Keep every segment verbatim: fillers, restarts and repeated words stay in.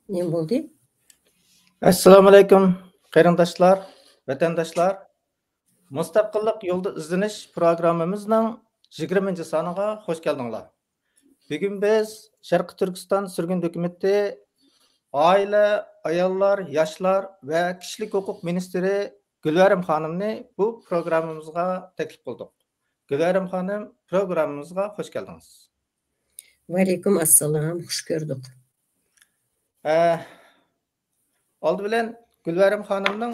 نېمە بولدى؟ ئەسسالامۇئەلەيكۇم، قېرىنداشلار، ۋەتەنداشلار. مۇستەقىللىق يولىدا ئىزدىنىش پروگراممىمىزنىڭ يىگىرمىنچى سانىغا خوش كەلدىڭلار. بۈگۈن بىز شەرقىي تۈركىستان سۈرگۈن ھۆكۈمىتى ئائىلە، ئاياللار، ياشلار ۋە كىشىلىك ھوقۇق مىنىستىرى گۈلۋەرىم خانىمنى بۇ پروگراممىمىزغا تەكلىپ قىلدۇق. گۈلۋەرىم خانىم، پروگراممىمىزغا خوش كەلدىڭىز. ۋەئەلەيكۇم ئەسسالام، خۇش كۆردۇق. ئە، ئالدى بىلەن گۈلۋەرىم خانىمنىڭ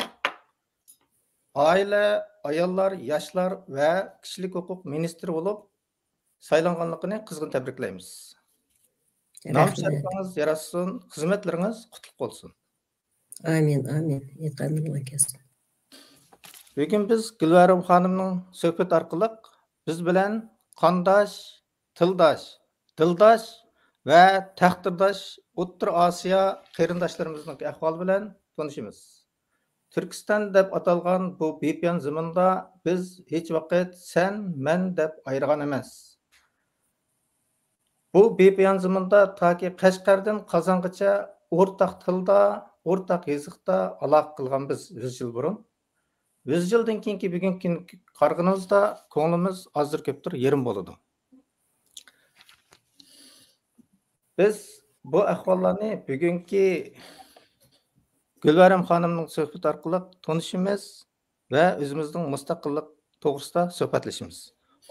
ئائىلە، ئاياللار، ياشلار ۋە كىشىلىك ھوقۇق مىنىستىرى بولۇپ سايلانغانلىقىنى قىزغىن تەبرىكلەيمىز. نام رەھمەت. شەرىپىڭىز ياراشسۇن، خىزمەتلىرىڭىز قۇتلۇق بولسۇن. ئامىن، ئامىن. ئېيتقانىڭلار كەلسۇن. بۈگۈن بىز گۈلۋەرىم خانىمنىڭ سۆھبىتى ئارقىلىق بىز بىلەن قانداش، تىلداش، دىلداش ۋە تەقدىرداش ئوتتۇرا ئاسىيا قېرىنداشلىرىمىزنىڭ ئەھۋالى بىلەن تونۇشىمىز. تۈركىستان دەپ ئاتالغان بۇ بىپايان زېمىندا بىز ھېچ ۋاقىت سەن، مەن دەپ ئايرىغان ئەمەس. بۇ بىپايان زېمىندا تاكى قەشقەردىن قازانغىچە ئورتاق تىلدا، ئورتاق يېزىقتا ئالاقە قىلغان بىز يۈز يىل بۇرۇن. يۈز يىلدىن كېيىنكى بۈگۈنكى كۈنگە قارىغىنىمىزدا كۆڭلىمىز ئازدۇر كۆپتۇر يېرىم بولىدۇ. بىز بۇ ئەھۋاللارنى بۈگۈنكى گۈلۋەرىم خانىمنىڭ سۆھبىتى ئارقىلىق تونۇشىمىز ۋە ئۆزىمىزنىڭ مۇستەقىللىق توغرىسىدا سۆھبەتلىشىمىز.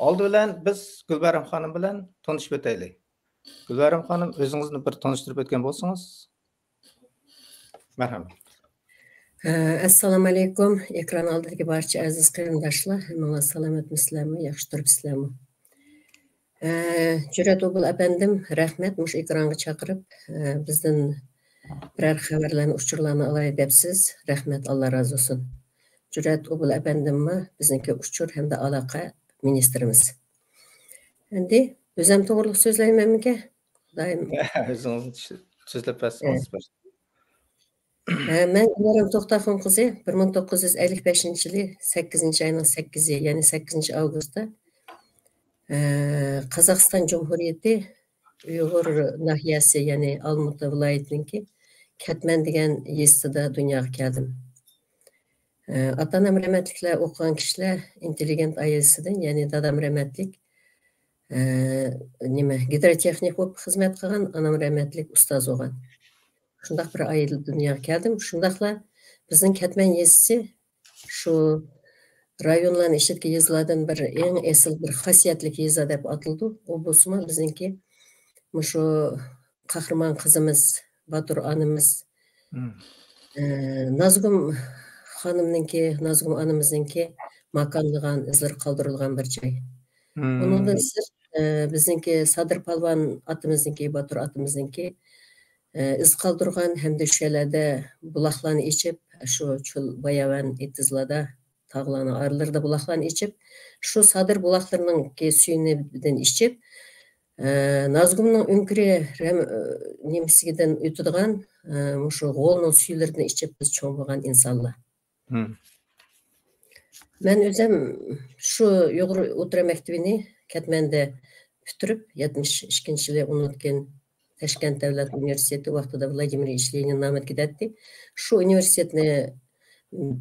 ئالدى بىلەن بىز گۈلۋەرىم خانىم بىلەن تونۇشۇپ ئۆتەيلى. گۈلۋەرىم خانىم، ئۆزىڭىزنى بىر تونۇشتۇرۇپ ئۆتكەن بولسىڭىز. مەرھەمەت. ئە، ئەسسالامۇئەلەيكۇم. ئېكران ئالدىدىكى بارچە ئەزىز قېرىنداشلار، ھەممىڭلار سالامەتمىسىلەرمۇ، ياخشى تۇرۇپسىلەرمۇ؟ ئە، جۈرئەت ئوبۇل ئەپەندىم، رەھمەت مۇشۇ ئېكرانغا چاقىرىپ، ئە، بىزدىن بىرەر خەۋەرلەرنى، ئۇچۇرلارنى ئالاي دەپسىز. رەھمەت، ئاللا رازى بولسۇن. جۈرئەت ئوبۇل ئەپەندىممۇ بىزنىڭكى ئۇچۇر ھەمدە ئالاقە مىنىستىرىمىز. ئەمدى ئۆزۈم توغرىلىق سۆزلەيمەنمىكىن؟ خۇدايىم. ئۆزىڭىز سۆزلەپ بەرسىڭىز. ئە، مەن گۈلنارەم توختاخۇن قىزى، بىر مىڭ توققۇز يۈز ئەللىك بەشىنچى يىلى سەككىزىنچى ئاينىڭ سەككىزى، يەنى سەككىزىنچى ئاۋغۇستتا، ئە، قازاقىستان جۇمھۇرىيىتى ئۇيغۇر ناھىيەسى، يەنى ئالمۇتا ۋىلايىتىنىڭكى كەتمەن دېگەن يېزىسىدا دۇنياغا كەلدىم. ئە، ئاتا-ئانام رەھمەتلىكلەر ئوقۇغان كىشىلەر ئىنتېللىگېنت ئائىلىسىدىن، يەنى دادام رەھمەتلىك، ئە، نېمە، گىدروتېخنىك بولۇپ خىزمەت قىلغان، ئانام رەھمەتلىك ئۇستاز بولغان. شۇنداق بىر ئائىلىدە دۇنياغا كەلدىم. شۇنداقلا بىزنىڭ كەتمەن يېزىسى شۇ رايونلارنىڭ ئىچىدىكى يېزىلاردىن بىر، ئەڭ ئېسىل، بىر خاسىيەتلىك يېزا دەپ ئاتىلىدۇ. ئۇ بولسىمۇ بىزنىڭكى مۇشۇ قەھرىمان قىزىمىز، باتۇر ئانىمىز، مم. ئە، نازگۈل خانىمنىڭكى، نازگۈل ئانىمىزنىڭكى ماكانلىغان، ئىزلىرى قالدۇرۇلغان بىر جاي. مم. ئۇنىڭدىن سىرت، ئە، بىزنىڭكى سادىر پالۋان ئاتىمىزنىڭكى، باتۇر ئاتىمىزنىڭكى، ئە، ئىز قالدۇرغان ھەمدە شۇ يەرلەردە بۇلاقلارنى ئېچىپ، شۇ چۆل، باياۋان، ئېتىزلاردا، تاغلارنىڭ ئارىلىرىدا بۇلاقلارنى ئېچىپ، شۇ سادىر بۇلاقلىرىنىڭكى سۈيىدىن ئىچىپ، ئە، نازگۈلنىڭ ئۆڭكۈرى رەم-، ئە، نېمىسىدىن ئۆتىدىغان، ئە، مۇشۇ غولنىڭ سۈيلىرىدىن ئىچىپ بىز چوڭ بولغان ئىنسانلار. مم. مەن ئۆزۈم شۇ ئۇيغۇر ئوتتۇرا مەكتىۋىنى كەتمەندە پۈتتۈرۈپ، يەتمىش ئىككىنچى يىلى ئۇنىڭدىن كېيىن تاشكەنت دۆلەت ئۇنىۋېرسىتېتى، ۋاقتىدا ۋلادىمىر ئىليىچ لېنىن نامىدا كېتەتتى. شۇ ئۇنىۋېرسىتېتنى، م،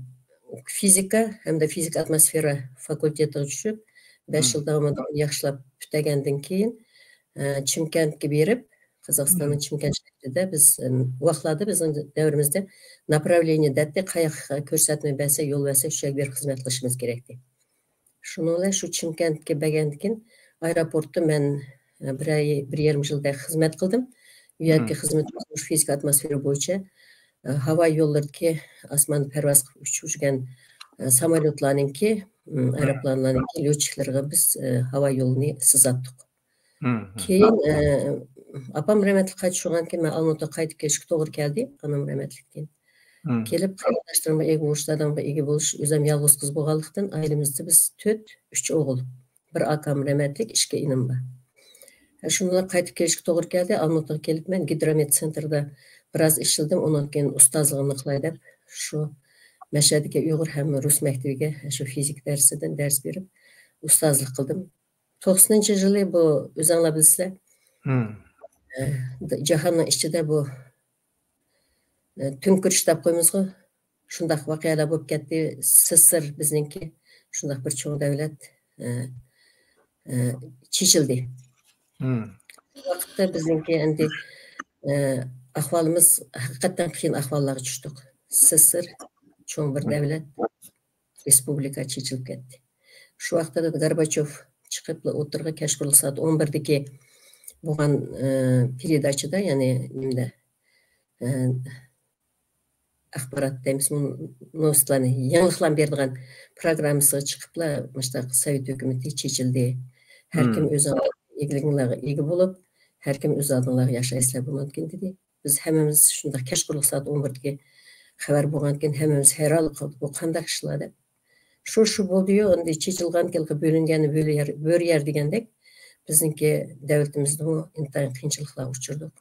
فىزىكا ھەمدە فىزىكا ئاتموسفېرا فاكۇلتېتىغا چۈشۈپ، بەش مم. يىل داۋامىدا ئۇنى ياخشىلاپ پۈتتۈرگەندىن كېيىن، ئە، چىمكەنتكە بېرىپ، قازاقىستاننىڭ مم. چىمكەنت شەھىرىدە بىز، ئەم، ۋاقلاردا بىزنىڭ دەۋرىمىزدە ناپراۋلېنىيە دەتتى، قاياققا كۆرسەتمە بەرسە، يول بەرسە، شۇ يەرگە بېرىپ خىزمەت قىلىشىمىز كېرەكتى. شۇنىڭ بىلەن شۇ چىمكەنتكە بەرگەندىن كېيىن، ئايروپورتتا مەن، ئە، بىر ئاي، بىر يېرىم يىلدەك خىزمەت قىلدىم. ئۇ يەردىكى مم. خىزمىتىمىز مۇشۇ فىزىكا ئاتموسفېرا بويىچە، ئە، ھاۋا يوللىرىدىكى ئاسماندا پەرۋاز قىلىپ ئۇچۇپ يۈرگەن، ئە، ساموليوتلارنىڭكى، مم، مم. ئايروپىلانلارنىڭكى ليوتچىكلىرىغا بىز، ئە، ھاۋا يولىنى سىزاتتۇق. مم، مم. كېيىن، ئە، ئاپام رەھمەتلىك قايتىپ شۇڭغانكىن مەن ئالمۇتىغا قايتىپ كېلىشكە توغرا كەلدى، ئانام رەھمەتلىكتىن. مم. كېلىپ قېرىنداشلىرىمغا ئىگە بولۇش، دادامغا ئىگە بولۇش، ئۆزۈم يالغۇز قىز بولغانلىقتىن ئائىلىمىزدە بىز تۆت، ئۈچ ئوغۇل، بىر ئاكام رەھمەتلىك، ئىككى ئىنىم بار. شۇندىلا قايتىپ كېلىشكە توغرا كەلدى. ئالمۇتىغا كېلىپ مەن گىدرومېت سېنتىردا بىراز ئىشلىدىم. ئۇنىڭدىن كېيىن ئۇستازلىقىمنى قىلاي دەپ شۇ مەشەدىكى ئۇيغۇر ھەم رۇس مەكتىۋىگە شۇ فىزىكا دەرسىدىن دەرس بېرىپ ئۇستازلىق قىلدىم. توقسىنىنچى يىلى بۇ ئۆزۈڭلار بىلىسىلەر. ئە، جاھاننىڭ ئىچىدە بۇ، ئە، تۈڭكۈرۈش دەپ قويىمىزغۇ، شۇنداق ۋەقەلەر بولۇپ كەتتى. سىسىر بىزنىڭكى شۇنداق بىر چوڭ دۆلەت، ئە، ئە، چېچىلدى. شۇ ۋاقىتتا بىزنىڭكى ئەمدى، ئە، ئەھۋالىمىز ھەقىقەتەن قىيىن ئەھۋاللارغا چۈشتۇق. سىسىر چوڭ بىر دۆلەت، رېسپۇبلىكا چېچىلىپ كەتتى. شۇ ۋاقىتتا گورباچوف چىقىپلا ئوتتۇرىغا كەچقۇرۇن سائەت ئون بىردىكى بولغان، ئە، پېرېداچىدا، يەنى نېمىدە، ئە، ئاخبارات دەيمىزمۇ، نوۋۇسلارنى، يېڭىلىقلارنى بېرىدىغان پروگراممىسىغا چىقىپلا، مۇشۇنداق سوۋېت ھۆكۈمىتى چېچىلدى. ھەر كىم ئۆزىڭلار ئىگىلىكىڭلارغا ئىگە بولۇپ، ھەر كىم ئۆز ئالدىڭلارغا ياشايسىلەر بۇنىڭدىن كېيىن دېدى. بىز ھەممىمىز شۇنداق كەچقۇرۇنلۇق سائەت ئون بىردىكى خەۋەر بولغانىكەن، ھەممىمىز ھەيرانلىق قىلدۇق، بۇ قانداق ئىشلار دەپ. شۇ، شۇ بولدىيۇ، ئەمدى چېچىلغانكەن، بۆلۈنگەن بۆرە يەر، بۆرە يەر دېگەندەك، بىزنىڭكى دۆلىتىمىزدىمۇ ئىنتايىن قىيىنچىلىقلارغا ئۇچرىدۇق.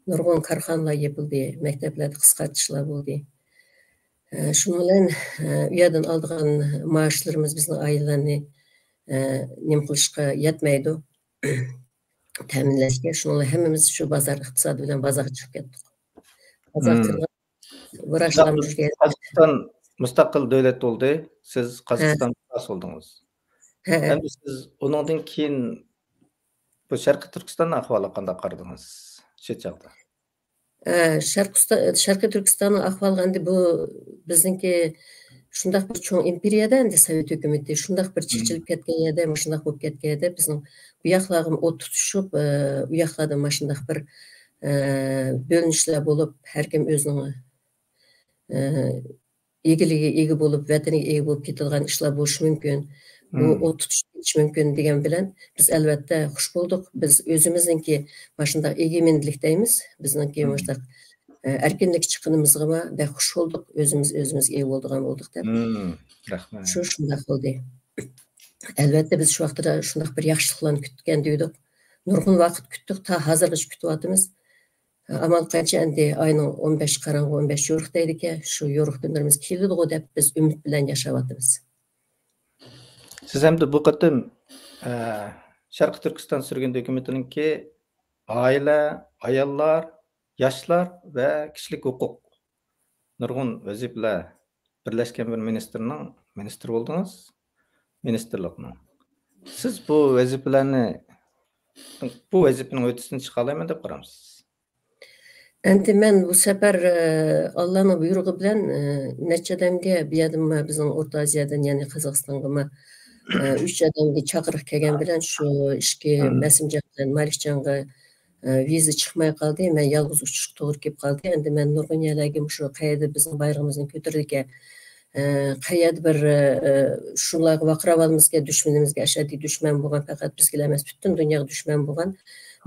نۇرغۇن كارخانىلار يېپىلدى، مەكتەپلەردە قىسقارتىشلار بولدى. ئە، شۇنىڭ بىلەن، ئە، ئۇ يەردىن ئالىدىغان مائاشلىرىمىز بىزنىڭ ئائىلىلەرنى، ئە، نېمە قىلىشقا يەتمەيدۇ، تەمىنلەشكە. شۇنىڭ بىلەن ھەممىمىز شۇ بازار ئىقتىسادى بىلەن بازارغا چىقىپ كەتتۇق. بازار قىرغىن، ۋراچلار يۈرگەن. قازاقىستان مۇستەقىل دۆلەت بولدى. سىز قازاقىستاندا خاس بولدىڭىز. ھە. ئەمدى سىز ئۇنىڭدىن كېيىن بۇ شەرقىي تۈركىستاننىڭ ئەھۋالىغا قانداق قارىدىڭىز شۇ چاغدا؟ ئە، شەرقىي ئۇستا-، شەرقىي تۈركىستاننىڭ ئەھۋالىغا ئەمدى بۇ بىزنىڭكى شۇنداق بىر چوڭ ئىمپېرىيەدە ئەمدى سوۋېت ھۆكۈمىتى شۇنداق بىر چېچىلىپ كەتكەن يەردە، مۇشۇنداق بولۇپ كەتكەن يەردە بىزنىڭ بۇ ياقلارغىمۇ ئوت تۇتۇشۇپ، ئە، ئۇ ياقلاردا مۇشۇنداق بىر، ئە، بۆلۈنۈشلەر بولۇپ، ھەر كىم ئۆزىنىڭ، ئە، ئىگىلىكىگە ئىگە بولۇپ، ۋەتىنىگە ئىگە بولۇپ كېتىدىغان ئىشلار بولۇشى مۇمكىن. بۇ ئوت تۇتۇشۇپ كېتىشى مۇمكىن دېگەن بىلەن بىز ئەلۋەتتە خۇش بولدۇق. بىز ئۆزىمىزنىڭكى مۇشۇنداق ئىگىمەنلىك دەيمىز. بىزنىڭكى مۇشۇنداق، ئە، ئەركىنلىك چىققىنىمىزغىمۇ بەك خۇش بولدۇق. ئۆزىمىز ئۆزىمىزگە ئىگە بولىدىغان بولدۇق دەپ. رەھمەت. شۇ شۇنداق بولدى. ئەلۋەتتە بىز شۇ ۋاقىتتا شۇنداق بىر ياخشىلىقلارنى كۈتكەن دېدۇق. نۇرغۇن ۋاقىت كۈتتۇق، تا ھازىرغىچە كۈتۈۋاتىمىز. ئامال قانچە ئەمدى ئاينىڭ ئون بەش قاراڭغۇ، ئون بەش يورۇق دەيدىكەن، شۇ يورۇق كۈنلىرىمىز كېلىدىغۇ دەپ بىز ئۈمىد بىلەن ياشاۋاتىمىز. سىز ئەمدى بۇ قېتىم، ئە، شەرقىي تۈركىستان سۈرگۈندە ھۆكۈمىتىنىڭكى ئائىلە، ئاياللار، ياشلار ۋە كىشىلىك ھوقۇق نۇرغۇن ۋەزىپىلەر بىرلەشكەن بىر مىنىستىرنىڭ مىنىستىرى بولدىڭىز، مىنىستىرلىقنىڭ. سىز بۇ ۋەزىپىلەرنى، بۇ ۋەزىپىنىڭ ھۆددىسىدىن چىقالايمەن دەپ قارامسىز؟ ئەمدى مەن بۇ سەپەر، ئە، ئاللانىڭ بۇيرۇقى بىلەن، ئە، نەچچە ئادەمگە بۇ يەردىن، بىزنىڭ ئورتا ئازىيادىن، يەنى قازاقىستانغىمۇ، ئە، ئۈچ ئادەمگە چاقىرىق كەلگەن بىلەن شۇ ئىككى مەسىمجان بىلەن مالىكجانغا، ئە، ۋىزا چىقماي قالدى. مەن يالغۇز ئۇچۇشقا توغرا كېلىپ قالدى. ئەمدى مەن نۇرغۇن يەرلەرگە مۇشۇ قەيەردە بىزنىڭ بايرىقىمىزنى كۆتۈرىدىكەن، ئە، قەيەردە بىر، ئە، شۇلارغا ۋارقىراۋالىمىزكەن، دۈشمىنىمىزگە ئەشەددىي دۈشمەن بولغان، پەقەت بىزگىلا ئەمەس، پۈتۈن دۇنياغا دۈشمەن بولغان،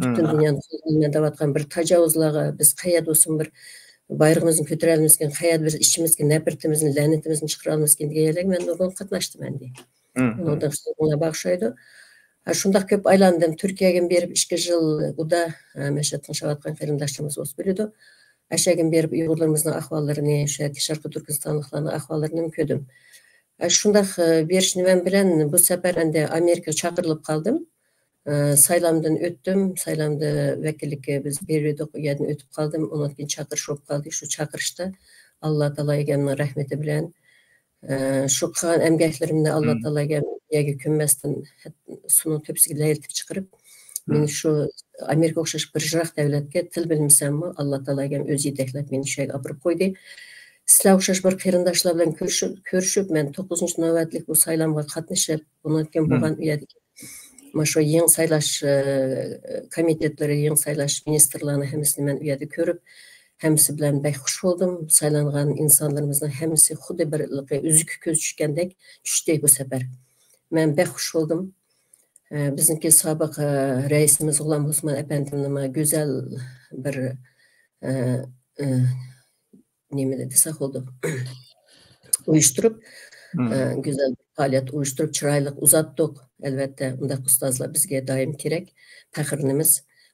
پۈتۈن دۇنيانى قولغا ئالىمەن دەۋاتقان بىر تاجاۋۇزلارغا بىز قەيەردە بولسۇن بىر بايرىقىمىزنى كۆتۈرەلمىسكىن، قەيەردە بىز ئىچىمىزدىكى نەپرىتىمىزنى، لەنىتىمىزنى چىقىرالمىسكىن دېگەن يەرلەرگە مەن نۇرغۇن قاتناشتىم ئەمدى. ئۇنىڭدىن سوڭ بۇلار بار ئوخشايدۇ. ھە، شۇنداق كۆپ ئايلاندىم. تۈركىيەگە بېرىپ ئىككى يىل ئۇدا، ھە، مەشەدتە ياشاۋاتقان قېرىنداشلىرىمىز بولسا بىلىدۇ. ئەشەگە بېرىپ ئۇيغۇرلىرىمىزنىڭ ئەھۋاللىرىنى، شۇ يەردىكى شەرقىي تۈركىستانلىقلارنىڭ ئەھۋاللىرىنىمۇ كۆردۈم. ھە، شۇنداق، ئە، بېرىش نېمەم بىلەن بۇ سەپەر ئەمدى ئامېرىكىغا چاقىرىلىپ قالدىم. ئە، سايلامدىن ئۆتتۈم. سايلامدا ۋەكىللىككە بىز بېرىۋىدۇق، ئۇ يەردىن ئۆتۈپ قالدىم. ئۇنىڭدىن كېيىن چاقىرىش بولۇپ قالدى. شۇ چاقىرىشتا ئاللا تائالا ئىگەمنىڭ رەھمىتى بىلەن، ئە، شۇ قىلغان ئەمگەكلىرىمنى ئاللا تائالا ئىگەم يەرگە كۆممەستىن، سۇنىڭ تۆپىسىگە لەيلىتىپ چىقىرىپ، مېنى شۇ ئامېرىكا ئوخشاش بىر يىراق دۆلەتكە تىل بىلمىسەممۇ، ئاللا تائالا ئىگەم ئۆزى يېتەكلەپ مېنى شۇ يەرگە ئاپىرىپ قويدى. سىلەر ئوخشاش بىر قېرىنداشلار بىلەن كۆرۈشۈپ، كۆرۈشۈپ، مەن توققۇزىنچى نۆۋەتلىك بۇ سايلامغا قاتنىشىپ، ئۇنىڭدىن كېيىن بولغان ئۇ يەردىكى مانا شۇ يېڭى سايلاش، ئە، كومىتېتلىرى، يېڭى سايلاش مىنىستىرلارنى ھەممىسىنى مەن ئۇ يەردە كۆرۈپ، ھەممىسى بىلەن بەك خۇش بولدۇم. سايلانغان ئىنسانلىرىمىزنىڭ ھەممىسى خۇددى بىر ئۈزۈككە كۆز چۈشكەندەك چۈشتى بۇ سەپەر. مەن بەك خۇش بولدۇم. ئە، بىزنىڭكى سابىق، ئە، رەئىسىمىز غۇلام ئوسمان ئەپەندىمنىمۇ گۈزەل بىر، ئە، ئە، نېمە دېسەك بولىدۇ؟ ئۇيۇشتۇرۇپ، ئە، گۈزەل بىر پائالىيەت ئۇيۇشتۇرۇپ، چىرايلىق ئۇزاتتۇق. ئەلۋەتتە، ئۇنداق ئۇستازلار بىزگە دائىم كېرەك، پەخىرلىنىمىز.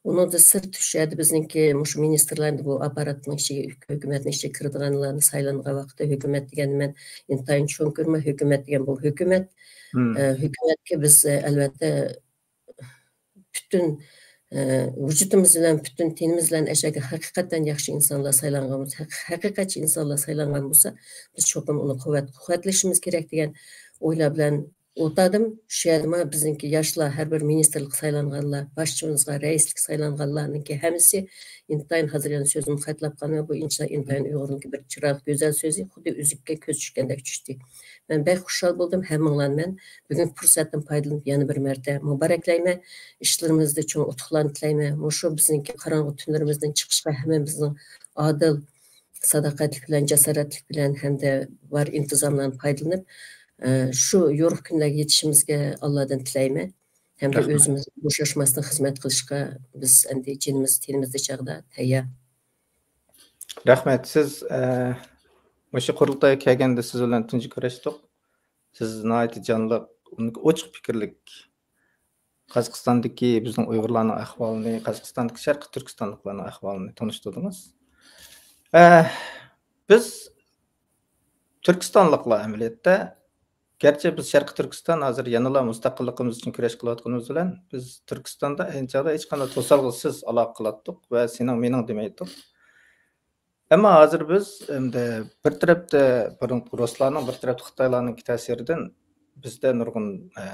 ئۇنىڭدىن سىرت، شۇ يەردە بىزنىڭكى مۇشۇ مىنىستىرلارنى بۇ ئاپپاراتنىڭ ئىچىگە، ھۆكۈمەتنىڭ ئىچىگە كىرىدىغانلارنى سايلانغان ۋاقىتتا، ھۆكۈمەت دېگەننى مەن ئىنتايىن چوڭ كۆرىمەن. ھۆكۈمەت دېگەن بۇ ھۆكۈمەت. ئە، ھۆكۈمەتكە بىز، ئە، ئەلۋەتتە، پۈتۈن، ئە، ۋۇجۇدىمىز بىلەن، پۈتۈن تېنىمىز بىلەن ئەشەگە ھەقىقەتەن ياخشى ئىنسانلار سايلانغان بولسا، ھەق-، ھەقىقەتچى ئىنسانلار سايلانغان بولسا، بىز چوقۇم ئۇنى قۇۋۋەت-، قۇۋۋەتلىشىمىز كېرەك دېگەن ئويلار بىلەن ئولتۇردۇم. شۇ يەردىمۇ بىزنىڭكى ياشلار، ھەر بىر مىنىستىرلىققا سايلانغانلار، باشچىمىزغا رەئىسلىككە سايلانغانلارنىڭكى ھەممىسى ئىنتايىن، ھازىر يەنە سۆزۈمنى قايتىلاپ قالىمەن، بۇ ئىنتايىن ئۇيغۇرنىڭكى بىر چىرايلىق، گۈزەل سۆزى، خۇددى ئۈزۈككە كۆز چۈشكەندەك چۈشتى. مەن بەك خۇشال بولدۇم، ھەممىڭلارنى مەن بۈگۈنكى پۇرسەتتىن پايدىلىنىپ يەنە بىر مەرتە مۇبارەكلەيمەن. ئىشلىرىمىزدا چوڭ ئۇتۇقلارنى تىلەيمەن. مۇشۇ بىزنىڭكى قاراڭغۇ تۈنلىرىمىزدىن چىقىشقا ھەممىمىزنىڭ ئادىل، ساداقەتلىك بىلەن، جاسارەتلىك بىلەن ھەمدە بار ئىنتىزاملاردىن پايدىلىنىپ، ئە، شۇ يورۇق كۈنلەرگە يېتىشىمىزگە ئاللادىن تىلەيمەن. ھەمدە رەھمەت. ئۆزىمىز بوشاشماستىن خىزمەت قىلىشقا بىز ئەمدى جېنىمىز تېنىمىزدە چاغدا تەييار. رەھمەت. سىز، ئە، مۇشۇ قۇرۇلتايغا كەلگەندە سىز بىلەن تۇنجى كۆرۈشتۇق. سىز ناھايىتى جانلىق، ئوچۇق پىكىرلىك، قازاقىستاندىكى بىزنىڭ ئۇيغۇرلارنىڭ ئەھۋالىنى، قازاقىستاندىكى شەرقىي تۈركىستانلىقلارنىڭ ئەھۋالىنى تونۇشتۇردىڭىز. ئە، بىز تۈركىستانلىقلار ئەمەلىيەتتە، گەرچە بىز شەرقىي تۈركىستان ھازىر يەنىلا مۇستەقىللىقىمىز ئۈچۈن كۈرەش قىلىۋاتقىنىمىز بىلەن، بىز تۈركىستاندا ئەينى چاغدا ھېچقانداق توسالغۇسىز ئالاقە قىلاتتۇق ۋە سېنىڭ مېنىڭ دېمەيتتۇق. ئەمما ھازىر بىز ئەمدى بىر تەرەپتە بۇرۇنقى رۇسلارنىڭ، بىر تەرەپتە خىتايلارنىڭكى تەسىرىدىن بىزدە نۇرغۇن، ئە،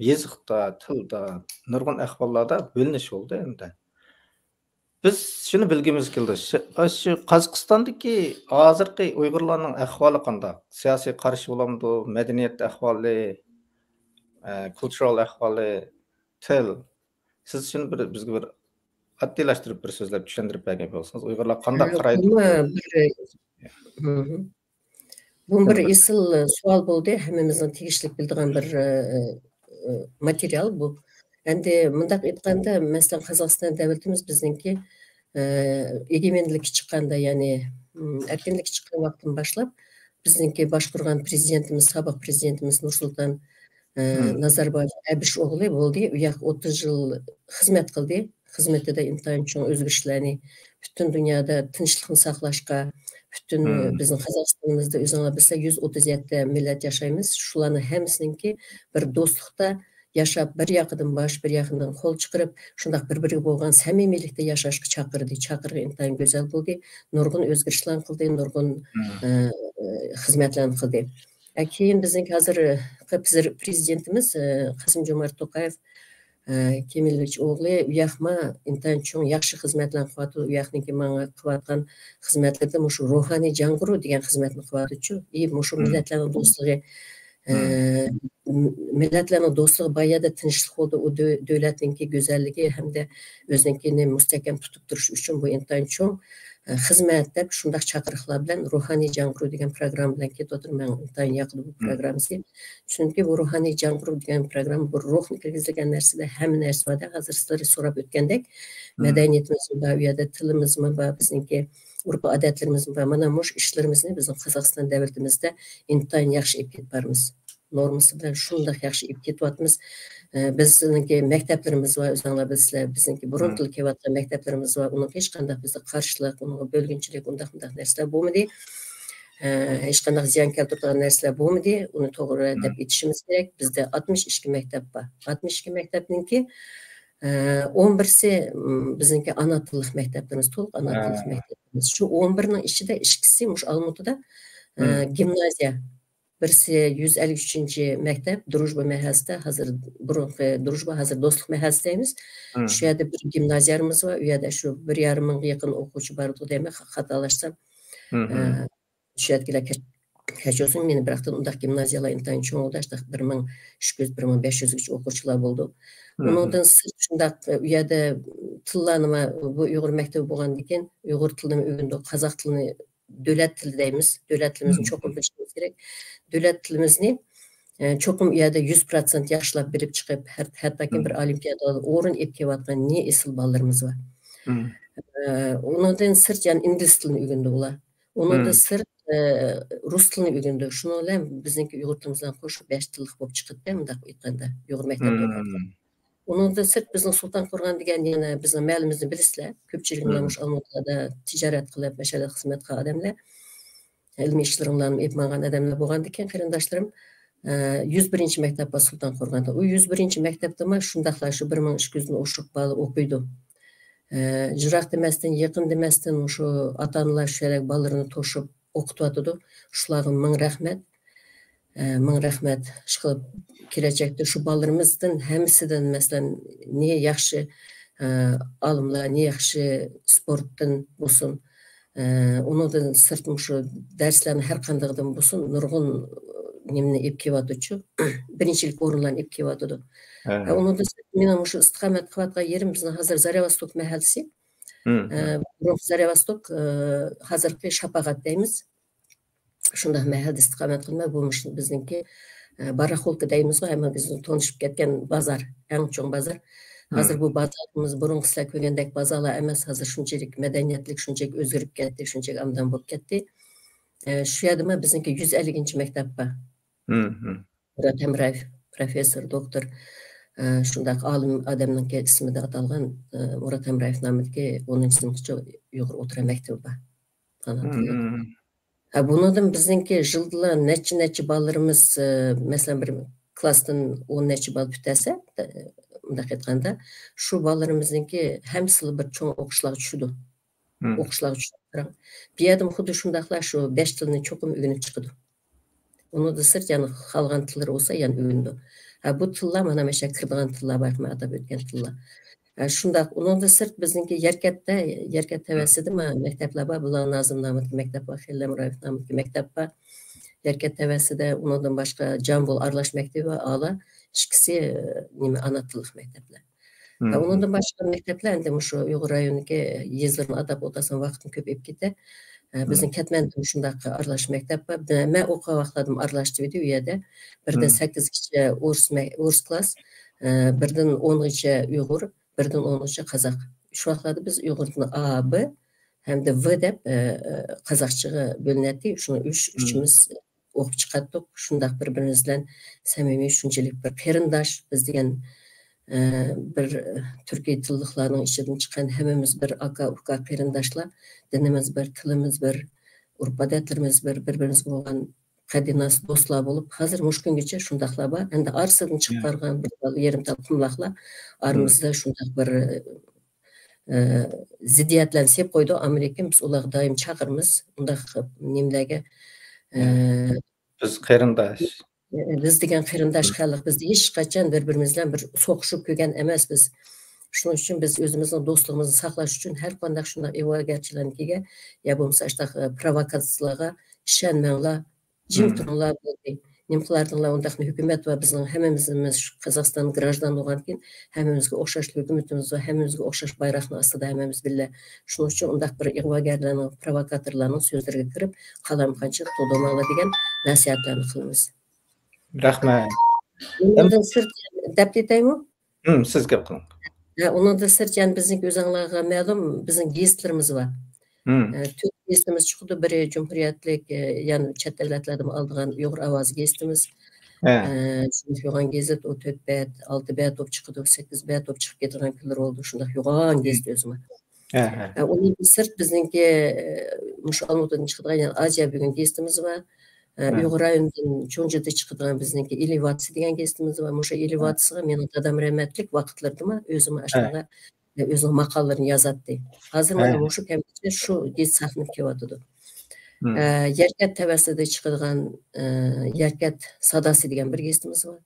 يېزىقتا، تىلدا نۇرغۇن ئەھۋاللاردا بۆلۈنۈش بولدى ئەمدى. بىز شۇنى بىلگۈمىز كېلىدۇ. شۇ، شۇ قازاقىستاندىكى ھازىرقى ئۇيغۇرلارنىڭ ئەھۋالى قانداق؟ سىياسىي قارىشى بولامدۇ؟ مەدەنىيەت ئەھۋالى، ئە، كۇلتۇرال ئەھۋالى، تىل. سىز شۇنى بىر، بىزگە بىر ئاددىيلاشتۇرۇپ بىر سۆزلەپ چۈشەندۈرۈپ بەرگەن بولسىڭىز، ئۇيغۇرلار قانداق ھە، قارايدۇ؟ بۇمۇ بىر، مھم. بۇمۇ بىر شۇنى بىر ئېسىل سوئال بولدى. ھەممىمىزنىڭ تېگىشلىك بىلىدىغان بىر، ئە، ئە، ماتېرىيال بۇ. ئەمدى مۇنداق ئېيتقاندا، مەسىلەن، قازاقىستان دۆلىتىمىز بىزنىڭكى، ئە، ئېگېمەنلىككە چىققاندا، يەنى، مم، ئەركىنلىككە چىققان ۋاقتىن باشلاپ، بىزنىڭكى باشقۇرغان پرېزىدېنتىمىز، سابىق پرېزىدېنتىمىز نۇرسۇلتان، ئە، مم. نازاربايېۋ ئەبىش ئوغلى بولدى. ئۇ ياق ئوتتۇز يىل خىزمەت قىلدى. خىزمىتىدە ئىنتايىن چوڭ ئۆزگىرىشلەرنى، پۈتۈن دۇنيادا تىنچلىقنى ساقلاشقا، پۈتۈن مم. بىزنىڭ قازاقىستانىمىزدا ئۆزۈڭلار بىلسە، يۈز ئوتتۇز يەتتە مىللەت ياشايمىز. شۇلارنىڭ ھەممىسىنىڭكى بىر دوستلۇقتا ياشاپ، بىر ياقىدىن باش، بىر ياقىدىن قول چىقىرىپ، شۇنداق بىر-بىرىگە بولغان سەمىمىيلىكتە ياشاشقا چاقىردى. چاقىرىقى ئىنتايىن گۈزەل بولدى. نۇرغۇن ئۆزگىرىشلەرنى قىلدى، نۇرغۇن، مم. ئە، ئە، خىزمەتلەرنى قىلدى. ئە، كېيىن بىزنىڭكى ھازىر، ئە، پرېزىدېنتىمىز، ئە، قاسىم جومارت توقايېف، ئە، كېمىلوۋىچ ئوغلى، ئۇ ياقما ئىنتايىن چوڭ ياخشى خىزمەتلەرنى قىلىۋاتىدۇ. ئۇ ياقنىڭكى ماڭا قىلىۋاتقان خىزمەتلىرىدە مۇشۇ روھانىي جاڭغۇرۇ دېگەن خىزمەتنى قىلىۋاتىدۇچۇ. ئى، مۇشۇ مم. مىللەتلەرنىڭ دوستلۇقى، ئە، مم. م-، مىللەتلەرنىڭ دوستلۇقى بار يەردە تىنچلىق بولىدۇ. ئۇ دۆ-، دۆلەتنىڭكى گۈزەللىكى ھەمدە ئۆزىنىڭكىنى مۇستەھكەم تۇتۇپ تۇرۇش ئۈچۈن بۇ ئىنتايىن چوڭ، ئە، خىزمەت دەپ شۇنداق چاقىرىقلار بىلەن روھانىي جاڭغۇرۇ دېگەن پروگرامما بىلەن كېتىۋاتىدۇ. ماڭا ئىنتايىن ياقىدۇ بۇ مم. پروگراممىسى. چۈنكى بۇ روھانىي جاڭغۇرۇ دېگەن پروگرامما بۇ روھنى كىرگۈزىدىغان نەرسىدە ھەممە نەرسە بار-دە. ھازىر سىلەر سوراپ ئۆتكەندەك، مم. مەدەنىيىتىمىزمۇ بار، ئۇ يەردە تىلىمىزمۇ بار، بىزنىڭكى ئۇرپ ئادەتلىرىمىزمۇ بار. مانا مۇشۇ ئىشلىرىمىزنى بىزنىڭ قازاقىستان دۆلىتىمىزدە ئىنتايىن ياخشى ئېلىپ كېتىپ بارىمىز. نورمىسى بىلەن شۇنداق ياخشى ئېلىپ كېتىۋاتىمىز. ئە، بىزنىڭكى مەكتەپلىرىمىز بار، ئۆزۈڭلار بىلىسىلەر، بىزنىڭكى بۇرۇن مم. تىل كېلىۋاتقان مەكتەپلىرىمىز بار. ئۇنىڭغا ھېچقانداق بىزدە قارشىلىق، ئۇنىڭغا بۆلگۈنچىلىك، ئۇنداق مۇنداق نەرسىلەر بولمىدى. ئە، ھېچقانداق زىيان كەلتۈرىدىغان نەرسىلەر بولمىدى. ئۇنى توغرا مم. دەپ ئېيتىشىمىز كېرەك. بىزدە ئاتمىش ئىككى مەكتەپ بار. ئاتمىش ئىككى مەكتەپنىڭكى، ئە، ئون بىرسى، مم، بىزنىڭكى ئانا تىللىق مەكتەپلىرىمىز، تولۇق ئانا تىللىق ھە. مەكتەپلىرىمىز. شۇ ئون بىرنىڭ ئىچىدە ئىككىسى مۇشۇ ئالمۇتىدا، ئە، مم. گىمنازىيە. بىرسى يۈز ئەللىك ئۈچىنچى مەكتەپ، دۇرۇژبا مەھەللىسىدە، ھازىر بۇرۇنقى دۇرۇژبا، ھازىر دوستلۇق مەھەللىسى دەيمىز. مم. شۇ يەردە بىر گىمنازىيەمىز بار، ئۇ يەردە شۇ بىر يارىم مىڭغا يېقىن ئوقۇغۇچى بارىدۇ دەيمەن، خا-، خاتالاشسام. مم. ئە، شۇ يەردىكىلەر كەچ-، كەچۈرسۇن، مېنى بىراقتىن ئۇنداق گىمنازىيەلەر ئىنتايىن چوڭ بولدى، شۇنداق بىر مىڭ ئىككى يۈز، بىر مىڭ بەش يۈزگىچە ئوقۇغۇچىلار بولىدۇ. مم. ئۇنىڭدىن سىرت شۇنداق، ئۇ يەردە تىللارنىمۇ، بۇ ئۇيغۇر مەكتىپى بولغاندىكىن، ئۇيغۇر تىلىنىمۇ ئۆگىنىدۇ، قازاق تىلىنى دۆلەت تىلى دەيمىز. دۆلەت تىلىمىزنى مم. چوقۇم بىلىشىمىز كېرەك. دۆلەت تىلىمىزنى، ئە، چوقۇم ئۇ يەردە يۈز پىروتسېنت ياخشىلاپ بىلىپ چىقىپ، ھەر-، ھەتتاكى مم. بىر ئولىمپىيادىغا ئورۇن ئېلىپ كېلىۋاتقان نى ئېسىل بالىلىرىمىز بار. مم. ئە، ئۇنىڭدىن سىرت يەنە ئىندىس تىلىنى ئۆگىنىدۇ ئۇلار. ئۇنىڭدىن مم. سىرت، ئە، رۇس تىلىنى ئۆگىنىدۇ. شۇنىڭ بىلەن بىزنىڭكى ئۇيغۇر تىلىمىز بىلەن قوشۇپ بەش تىللىق بولۇپ چىقىدۇ، مۇنداق ئېيتقاندا، ئۇيغۇر مەكتەپتە ئوقۇۋاتقان. مم. ئۇنىڭدىن سىرت بىزنىڭ سۇلتان قورغان دېگەن يەنە بىزنىڭ مەھەللىمىزنى بىلىسىلەر. كۆپچىلىكىڭلار مم. مۇشۇ ئالمۇتىدا تىجارەت قىلىپ، مەشەدە خىزمەت قىلغان ئادەملەر. ئىلمىي ئىشلىرىڭلارنى ئېلىپ ماڭغان ئادەملەر بولغاندىكىن، قېرىنداشلىرىم، ئە، يۈز بىرىنچى مەكتەپ بار سۇلتان قورغاندا. ئۇ يۈز بىرىنچى مەكتەپتىمۇ شۇنداقلا شۇ بىر مىڭ ئىككى يۈزدىن ئوشۇق بالا ئوقۇيدۇ. ئە، يىراق دېمەستىن، يېقىن دېمەستىن، مۇشۇ ئاتا-ئانىلار شۇ يەردە بالىلىرىنى توشۇپ ئوقۇتۇۋاتىدۇ. شۇلارغا مىڭ رەھمەت. ئە، مىڭ رەھمەت. ئىشقىلىپ، كېلەچەكتە شۇ بالىلىرىمىزدىن ھەممىسىدىن، مەسىلەن، نى ياخشى، ئە، ئالىملار، نى ياخشى سپورتتىن بولسۇن، ئە، ئۇنىڭدىن سىرت مۇشۇ دەرسلەرنى ھەر قاندىقىدىن بولسۇن، نۇرغۇن نېمىنى ئېلىپ كېلىۋاتىدۇچۇ، بىرىنچىلىك ئورۇنلارنى ئېلىپ كېلىۋاتىدۇ. ھە، ھە. ئۇنىڭدىن سىرت مېنىڭ مۇشۇ ئىستىقامەت قىلىۋاتقان يېرىم بىزنىڭ ھازىر زارياۋاستوك مەھەللىسى. ھە، ھە. ئە، بۇرۇنقى زارياۋاستوك، ئە، ھازىرقى شاپاغات دەيمىز. شۇنداق مەھەلدە ئىستىقامەت قىلماي، بۇ مۇشۇ بىزنىڭكى، ئە، باراخولكا دەيمىزغۇ، ھەممىڭىزنىڭ تونۇشۇپ كەتكەن بازار، ئەڭ چوڭ بازار. ھازىر بۇ بازارىمىز بۇرۇنقى سىلەر كۆرگەندەك بازارلار ئەمەس، ھازىر شۇنچىلىك مەدەنىيەتلىك، شۇنچىلىك ئۆزگىرىپ كەتتى، شۇنچىلىك ئابدان بولۇپ كەتتى. ئە، شۇ يەردىمۇ بىزنىڭكى يۈز ئەللىكىنچى مەكتەپ بار. مۇرات ھەمرايېف، پروفېسسور، دوكتور، ئە، شۇنداق ئالىم ئادەمنىڭكى ئىسمىدا ئاتالغان، ئە، مۇرات ھەمرايېف نامىدىكى ئونىنچى سىنىپقىچە ئۇيغۇر ئوتتۇرا مەكتىپى بار. ئانا تىلى. ھە، بۇنىڭدىن بىزنىڭكى يىلدىلا نەچچە، نەچچە بالىلىرىمىز، ئە، مەسىلەن، بىر كلاستىن ئون نەچچە بالا پۈتەسە، ئە، مۇنداق ئېيتقاندا، شۇ بالىلىرىمىزنىڭكى ھەممىسىلا بىر چوڭ ئوقۇشلارغا چۈشىدۇ. ئوقۇشلارغا چۈشىدۇ. قاراڭ، بۇ يەردىمۇ خۇددى شۇنداقلا شۇ بەش تىلنى چوقۇم ئۆگىنىپ چىقىدۇ. ئۇنىڭدىن سىرت يەنە قالغان تىللىرى بولسا يەنە ئۆگىنىدۇ. ھە، بۇ تىللار مانا مەشە كىرىدىغان تىللار بار، مەن ئاتاپ ئۆتكەن تىللار. ھە، شۇنداق. ئۇنىڭدىن سىرت بىزنىڭكى يەركەنتتە، يەركەنت تەۋەسىدە ما مەكتەپلەر بار، بۇلار نازىم نامىدىكى مەكتەپ بار، خېلىل ھەمرايېف نامىدىكى مەكتەپ بار. يەركەنت تەۋەسىدە، ئۇنىڭدىن باشقا جامبۇل ئارىلاش مەكتىپى بار، ئالا ئىككىسى، نېمە، ئانا تىللىق مەكتەپلەر. ھە، ئۇنىڭدىن باشقا مەكتەپلەر ئەمدى مۇشۇ ئۇيغۇر رايونىدىكى يېزىلارنى ئاتاپ ئولتۇرسام ۋاقىتنى كۆپ ئېلىپ كېتە. ھە، بىزنىڭ كەتمەندىمۇ شۇنداق ئارىلاش مەكتەپ بار. بىز، مەن ئوقۇغان ۋاقىتلاردا ئارىلاش دېيدۇ ئۇ يەردە. بىردىن سەككىزگىچە ئورۇس مە-، ئورۇس كلاس، ئە، بىردىن ئونغىچە ئۇيغۇر، بىردىن ئونغىچە قازاق. شۇ ۋاقىتلاردا بىز ئۇيغۇردىن ئا، ب ھەمدە ۋ دەپ، ئە، ئە، قازاقچىغا بۆلۈنەتتى. شۇنى ئۈچ، ئۈچىمىز ئوقۇپ چىقاتتۇق. شۇنداق بىر-بىرىمىز بىلەن سەمىمىي، شۇنچىلىك بىر قېرىنداش، بىز دېگەن، ئە، بىر تۈركىي تىللىقلارنىڭ ئىچىدىن چىققان ھەممىمىز بىر ئاكا-ئۇكا قېرىنداشلار، دىنىمىز بىر، تىلىمىز بىر، ئۇرپ-ئادەتلىرىمىز بىر، بىر-بىرىمىزگە بولغان قەدىناس دوستلار بولۇپ، ھازىر مۇشۇ كۈنگىچە شۇنداقلار بار. ئەمدى ئارىسىدىن چىقىپ بارغان بىر يېرىم تال قۇملاقلار ئارىمىزدا شۇنداق بىر، ئە، زىددىيەتلەرنى سېلىپ قويدى. ئامېرىكىن بىز ئۇلارغا دائىم چاقىرىمىز. ئۇنداق نېمىلەرگە، ئە، بىز قېرىنداش. بىز دېگەن قېرىنداش خەلق، بىز ھېچقاچان بىر-بىرىمىز بىلەن بىر سوقۇشۇپ كۆرگەن ئەمەسپىز. شۇنىڭ ئۈچۈن بىز ئۆزىمىزنىڭ دوستلۇقىمىزنى ساقلاش ئۈچۈن ھەر قانداق شۇنداق ئىغۋاگەرچىلەرنىڭكىگە يا بولمىسا ئاشۇنداق، ئە، پروۋوكاتسىيەلەرگە ئىشەنمەڭلار، جىم تۇرۇڭلار بولدى. نېمە قىلاردىڭلار ئۇنداقنى، ھۆكۈمەت بار، بىزنىڭ ھەممىمىز، ھەممىمىز شۇ قازاقىستان گراژدان بولغاندىكىن ھەممىمىزگە ئوخشاش ھۆكۈمىتىمىز بار، ھەممىمىزگە ئوخشاش بايراقنىڭ ئاستىدا ھەممىمىز بىللە. شۇنىڭ ئۈچۈن ئۇنداق بىر ئىغۋاگەرلەرنىڭ، پروۋوكاتورلارنىڭ سۆزلىرىگە كىرىپ قالايمىقانچىلىق تۇغدۇرماڭلار دېگەن نەسىھەتلەرنى قىلىمىز. رەھمەت. ئۇنىڭدىن سىرت دەپ كېتەيمۇ؟ ھىم، سىز گەپ قىلىڭ. ھە، ئۇنىڭدىن سىرت يەنە بىزنىڭكى ئۆزۈڭلارغا مەلۇم، بىزنىڭ گېزىتلىرىمىز بار. ھىم. ئە، تۆت گېزىتىمىز چىقىدۇ، بىرى جۇمھۇرىيەتلىك، ئە، يەنى چەت دەۋلەتلەردىمۇ ئالىدىغان ئۇيغۇر ئاۋازى گېزىتىمىز. ھە. ئە، شۇنداق يوغان گېزىت، ئۇ تۆت بەت، ئالتە بەت بولۇپ چىقىدۇ، سەككىز بەت بولۇپ چىقىپ كېتىدىغان كۈنلىرى بولىدۇ، شۇنداق يوغان گېزىت ئۆزىمۇ. ھە، ھە. ئە، ئۇنىڭدىن سىرت بىزنىڭكى، ئە، مۇشۇ ئالمۇتىدىن چىقىدىغان يەنە ئازىيا بۈگۈن گېزىتىمىز بار. ئە، ھە. ئۇيغۇر رايونىدىن چۇڭجىدا چىقىدىغان بىزنىڭكى ئېلېۋاتسىيە دېگەن گېزىتىمىز بار. مۇشۇ ھە. ئېلېۋاتسىيەگە مېنىڭ دادام رەھمەتلىك ۋاقىتلىرىدىمۇ ئۆزىمۇ ھە. ئاشۇنىڭغا، ئە، ئۆزىنىڭ ماقالىلىرىنى يازاتتى. ھازىر ھە. مانا مۇشۇ كەمگىچە شۇ گېزىت ساقلىنىپ كېلىۋاتىدۇ. ھىم. ئە، يەركەنت تەۋەسىدە چىقىدىغان، ئە، يەركەنت ساداسى دېگەن بىر گېزىتىمىز بار.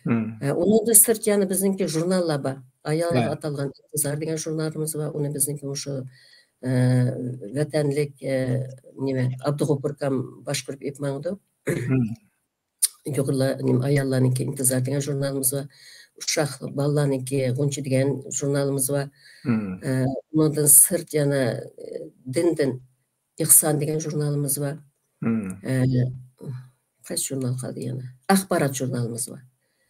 ھىم. ئە، ئۇنىڭدىن سىرت يەنە بىزنىڭكى ژۇرناللار بار. ئاياللارغا ھە. ئاتالغان ئىنتىزار دېگەن ژۇرنالىمىز بار. ئۇنى بىزنىڭكى مۇشۇ، ئە، ۋەتەنلىك، ئە، نېمە، ئابدۇغوپۇر ئاكام باشقۇرۇپ ئېلىپ ماڭىدۇ. ھىم. ئۇيغۇرلار، نېمە، ئاياللارنىڭكى ئىنتىزار دېگەن ژۇرنالىمىز بار. ئۇششاق بالىلارنىڭكى غۇنچە دېگەن ژۇرنالىمىز بار. ھىم. ئە، ئۇنىڭدىن سىرت يەنە، ئە، دىندىن ئېھسان دېگەن ژۇرنالىمىز بار. مم. ئە، قايسى ژۇرنال قالدى يەنە؟ ئاخبارات ژۇرنالىمىز بار.